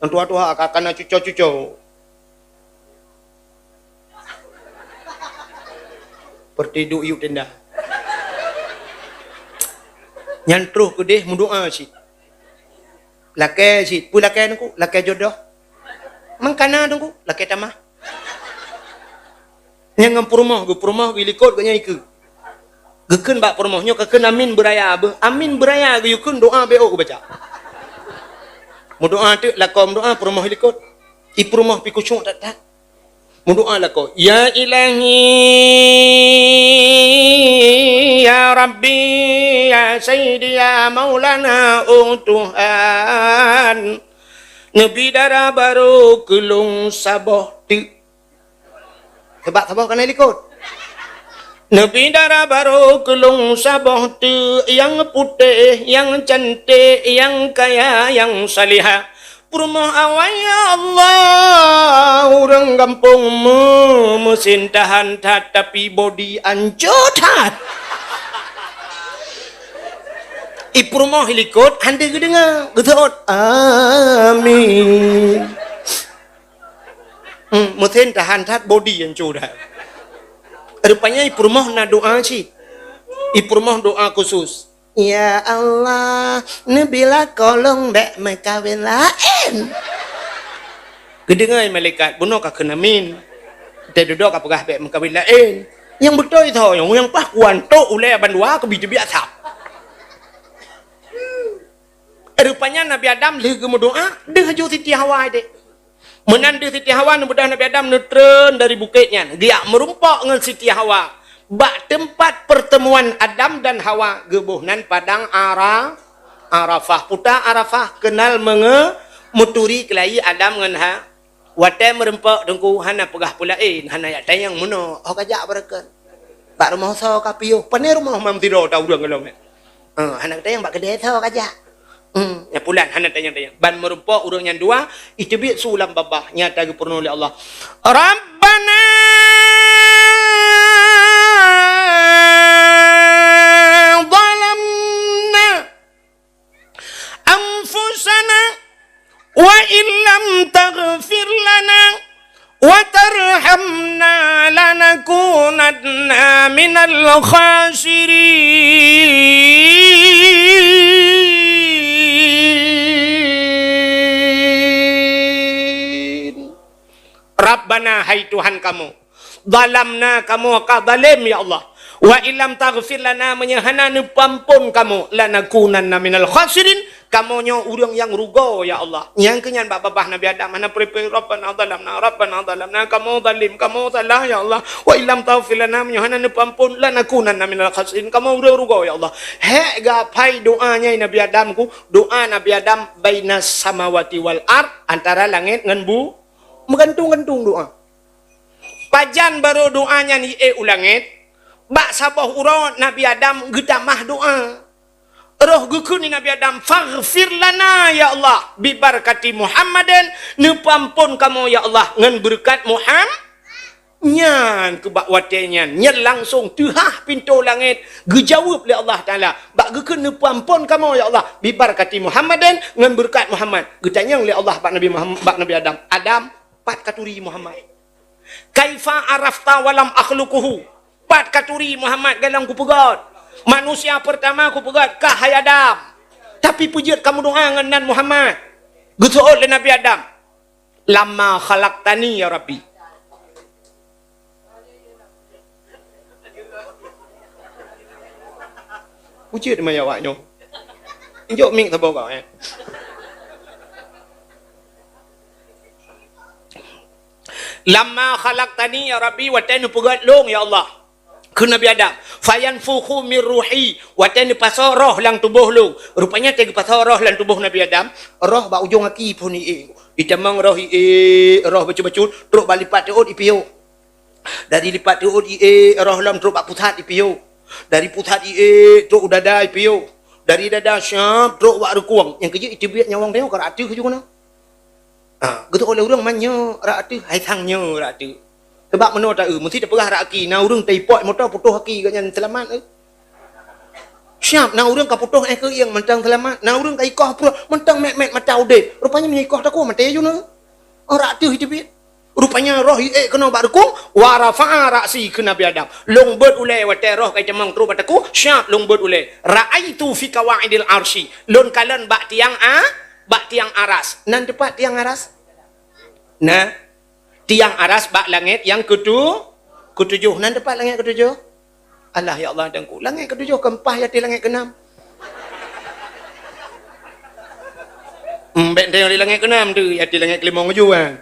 Nyang tuha-tuha ka, ka na cuco-cuco. Peureutih duek yub tenda. Nyan troh keudeh meudoa cit. Lakèe cit. Peue lakèe teungku? Lakèe jodoh. Meunan ka na teungku, lakèe tamah. Nyang ngon peurumoh geuh, peurumoh geuh likot geuh nyan ikeue. Geukheun bak peurumoh nyoe, ka kheun amin beuraya beuh. Amin beuraya geuyue kheun, doa bèk ôk geubaca. Meudoa teuk lakoe meudoa, peurumoh likot. I peurumoh pih khusyuk that-that. Meudoa lakoe, "Ya Ilahi, ya Rabbi, ya Sayyidi, ya Maulana, oh Tuhan, neubi dara barô keu lôn saboh teuk." Sabab saboh ka na likot. Neubi dara barô keu lôn saboh teuk, nyang putéh, nyang canték, nyang kaya, nyang salihah. Peurumoh awai, ya Allah, ureueng gampông meu-, meusin tahan that, tapi bodi ancô that. I peurumoh likot hana geudeungoe, geuseuôt, "Amin." Hmm, meusin tahan that, bodi ancô that. Rupanya i peurumoh na doa cit. I peurumoh doa khusus. "Ya Allah, neubi lakoe lôn bèk meukawen laén." Geudeungoe malaikat, bunoe ka kheun amin. Teududoe ka peugah bèk meukawen laén. Nyang beutôi tho nyang, nyang paih kuantok ulèe bandua keubi teubiet asap. Rupanya Nabi Adam lheueh geumeudoa, deuh ju Siti Hawa idéh. Meunan deuh Siti Hawa, neubeudôh Nabi Adam neutreun dari bukét nyan, geujak meurumpok ngon Siti Hawa bak teumpat peurteumuan Adam dan Hawa, geuboh nan padang Ara-, Arafah. Peue ta Arafah, keunal meunge-, meuturi keulayi Adam ngon Ha-, watèe meurumpok teungku hana peugah peue laén, hana jak tanyong meunoe, oh ka jak beureukat. Bak rumoh soe ka piôh, pané rumoh mam sidroe ta ureueng gohlom nyan. Eh, hana geutanyong bak keudè soe ka jak. Hmm, nyan pulan hana tanyong-tanyong. Ban meurumpok ureueng nyan dua, iteubiet su lam babah, nyata geupeurunoe lé Allah. Rabbana zalamna anfusana wa illam taghfir lana wa tarhamna lanakunanna minal khasirin. Rabbana, hai Tuhan kamoe, zalamna, kamoe ka zalém, ya Allah. Wa illam taghfir lana, meunyoe hana neupeuampôn kamoe, lanakunanna minal khasirin, kamoe nyoe ureueng nyang rugoe, ya Allah. Nyang keu nyan bak babah Nabi Adam hana peureupeue, Rabbana zalamna, Rabbana zalamna, kamoe zalém, kamoe salah, ya Allah. Wa illam taghfir lana, meunyoe hana neupeuampôn, lanakunanna minal khasirin, kamoe ureueng rugoe, ya Allah. Hék geuaphai doa nyan Nabi Adam ku, doa Nabi Adam bainas samawati wal ard, antara langét ngon bu-, meugantung-gantung doa. Pajan barô doa nyan jiék u langét, bak saboh uroe Nabi Adam geutamah doa. Roh geukheun lé Nabi Adam, "Faghfir lana, ya Allah, bibarakati Muhammadin, neupeuamphon kamoe, ya Allah, ngon beureukat Muham-," Nyan keu bak watée nyan, nyan langsong teuhah pintoe langét, geujaweueb lé Allah Taala. Bak geukheun, "Neupeuamphon kamoe, ya Allah, bibarakati Muhammadin," ngon beureukat Muhammad. Geutanyong lé Allah bak Nabi Muhammad, bak Nabi Adam, "Adam, pat katuri Muhammad? Kaifa arafta walam akhluquhu? Pat katuri Muhammad golom kupeugét? Manusia peurtama kupeugét kah, hai Adam. Tapi peue jeuet kamu doa ngon nan Muhammad?" Geuseuôt lé Nabi Adam, "Lamma khalaqtani, ya Rabbi." Ucit maya awak nyoe. Injok mik saboh kau, eh. "Lamma khalaqtani, ya Rabbi," watée neupeugét lôn, ya Allah. Kheun Nabi Adam, "Fayanfukhu mir ruhi," watée neupasoe roh lam tuboh lôn. Rupanya watée geupasoe roh lam tuboh Nabi Adam, roh bak ujong aki phon ié. Itamong roh ié, roh bacut-bacut, trok bak lipat teuôt ipiôh. Dari lipat teuôt ié, roh lom trok bak pusat ipiôh. Dari pusat ié, trok u dada ipiôh. Dari dada siap trok bak reukueng. Nyang keujeuet iteubiet nyawöng tanyoe ka rot ateuh ju keunoe. Ha, geuteupeue lé ureuëng man nyoe rot ateuh, hai sang nyoe rot ateuh. Sabab meunoe ta-eu, meusti tapeugah rot aki, na ureuëng taipok moto putôh aki gobnyan seulamat, eh. Siap, na ureuëng ka putôh éh keuieng mantong seulamat, na ureuëng ka ikoh pruet mantong mét-mét mata udeb. Rupanya meunyoe ikoh takue maté ju nyoe. Oh, rot ateuh iteubiet. Rupanya roh ié keunoe bak reukueng, wa rafa'a ra'si kheun Nabi Adam. Lôn beuet ulée watée roh ka itamong trok bak takue, siap lôn beuet ulée. Ra'aitu fi qawaidil arsy. Lôn kalon bak tiang a-, bak tiang aras. Nan teupat tiang aras? Nah, tiang aras bak langét nyang keutu-, keutujoh. Nan teupat langét keutujoh? Alah, ya Allah, Teungku. Langét keutujoh keumpat ya di langét keunam. Hmm, bék di langét keunam tu, ya di langét keulimong ju, kan?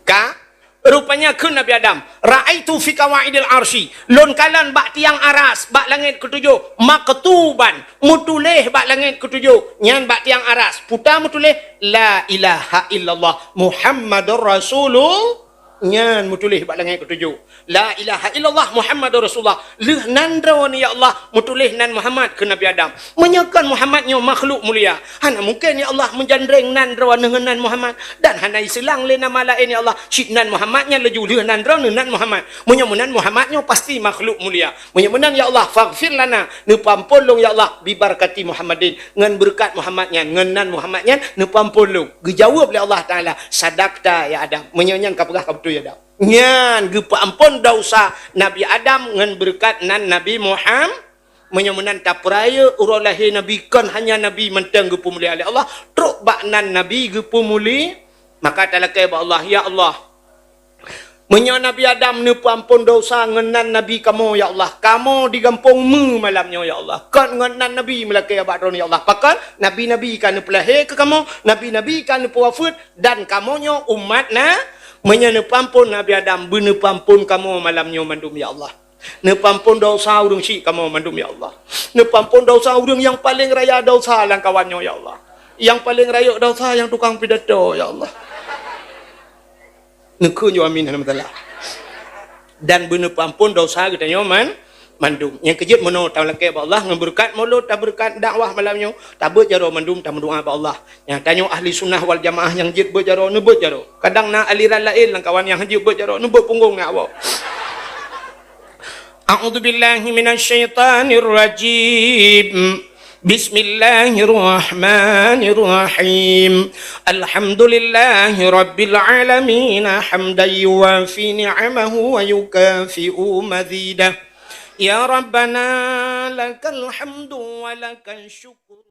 Ka? Rupanya kheun Nabi Adam, "Ra'aitu fi qawaidil arsy," lôn kalon bak tiang aras, bak langét keutujoh, maktuban, meutuléh bak langét keutujoh, nyan bak tiang aras, peue meutuléh, "La ilaha illallah Muhammadur Rasulullah," nyan meutuléh bak langét keutujoh. "La ilaha illallah Muhammadur Rasulullah." Lheueh nan droeneuh, ya Allah, meutuléh nan Muhammad kheun Nabi Adam. Meunyoe kon Muhammad nyoe makhluk mulia, hana mungken, ya Allah, meujandreng nan droeneuh ngon nan Muhammad. Dan hana iseulang lé nama laén, ya Allah, cit nan Muhammad nyan laju lheueh nan droeneuh nan Muhammad. Meunyoe meunan Muhammad nyoe pasti makhluk mulia. Meunyoe meunan, ya Allah, faghfir lana, neupeuamphon lôn, ya Allah, bibarakati Muhammadin, ngon beureukat Muhammad nyan, ngon nan Muhammad nyan, neupeuamphon lôn. Geujaweueb lé Allah Taala, "Sadaqta ya Adam." Meunyoe nyan ka peugah ka beutôi, ya Adam. Nyan geupeuamphon desya Nabi Adam ngon beureukat nan Nabi Muham-, meunyoe meunan tapeurayeuk uroe lahé Nabi, kon hanya Nabi mantong geupeumulia lé Allah, trok bak nan Nabi geupeumulia, maka talakée bak Allah, "Ya Allah, meunyoe Nabi Adam neupeuamphon desya ngon nan Nabi kamoe, ya Allah, kamoe di gampông meu malam nyoe, ya Allah, kon ngon nan Nabi meulakée bak droeneuh, ya Allah, pakon nabi-nabi ka neupeulahé keu kamoe, nabi-nabi ka neupeuwafeuet, dan kamoe nyoe umat na, meunyoe neupeuamphon Nabi Adam, beuneupeuamphon kamoe malam nyoe mandum, ya Allah. Neupeuamphon desya ureuëng syik kamoe mandum, ya Allah. Neupeuamphon desya ureuëng nyang paleng raya desya lam kawan nyoe, ya Allah. Nyang paleng rayeuk desya nyang tukang pidato, ya Allah." Neukheun ju amin, hana masalah. Dan beuneupeuamphon desya geutanyoe man-, mandum. Nyang keujeuet meunoe talakée bak Allah ngon beureukat mulod, tabeureukat dakwah malam nyoe, tabeuet jaroe mandum, tameudoa bak Allah. Nyang tanyoe ahli sunnah wal jamaah nyang jeuet beuet jaroe, neubeuet jaroe. Kadang na aliran laén lam kawan nyang hanjeuet beuet jaroe, neubeuet punggong ngon awak. A'udzubillahi minasyaitanirrajim. Bismillahirrahmanirrahim. Alhamdulillahi rabbil alamin, hamdan yuwafi ni'amahu wa yukafi'u mazidah. Ya Rabbana, lakal hamdu wa lakal syukur.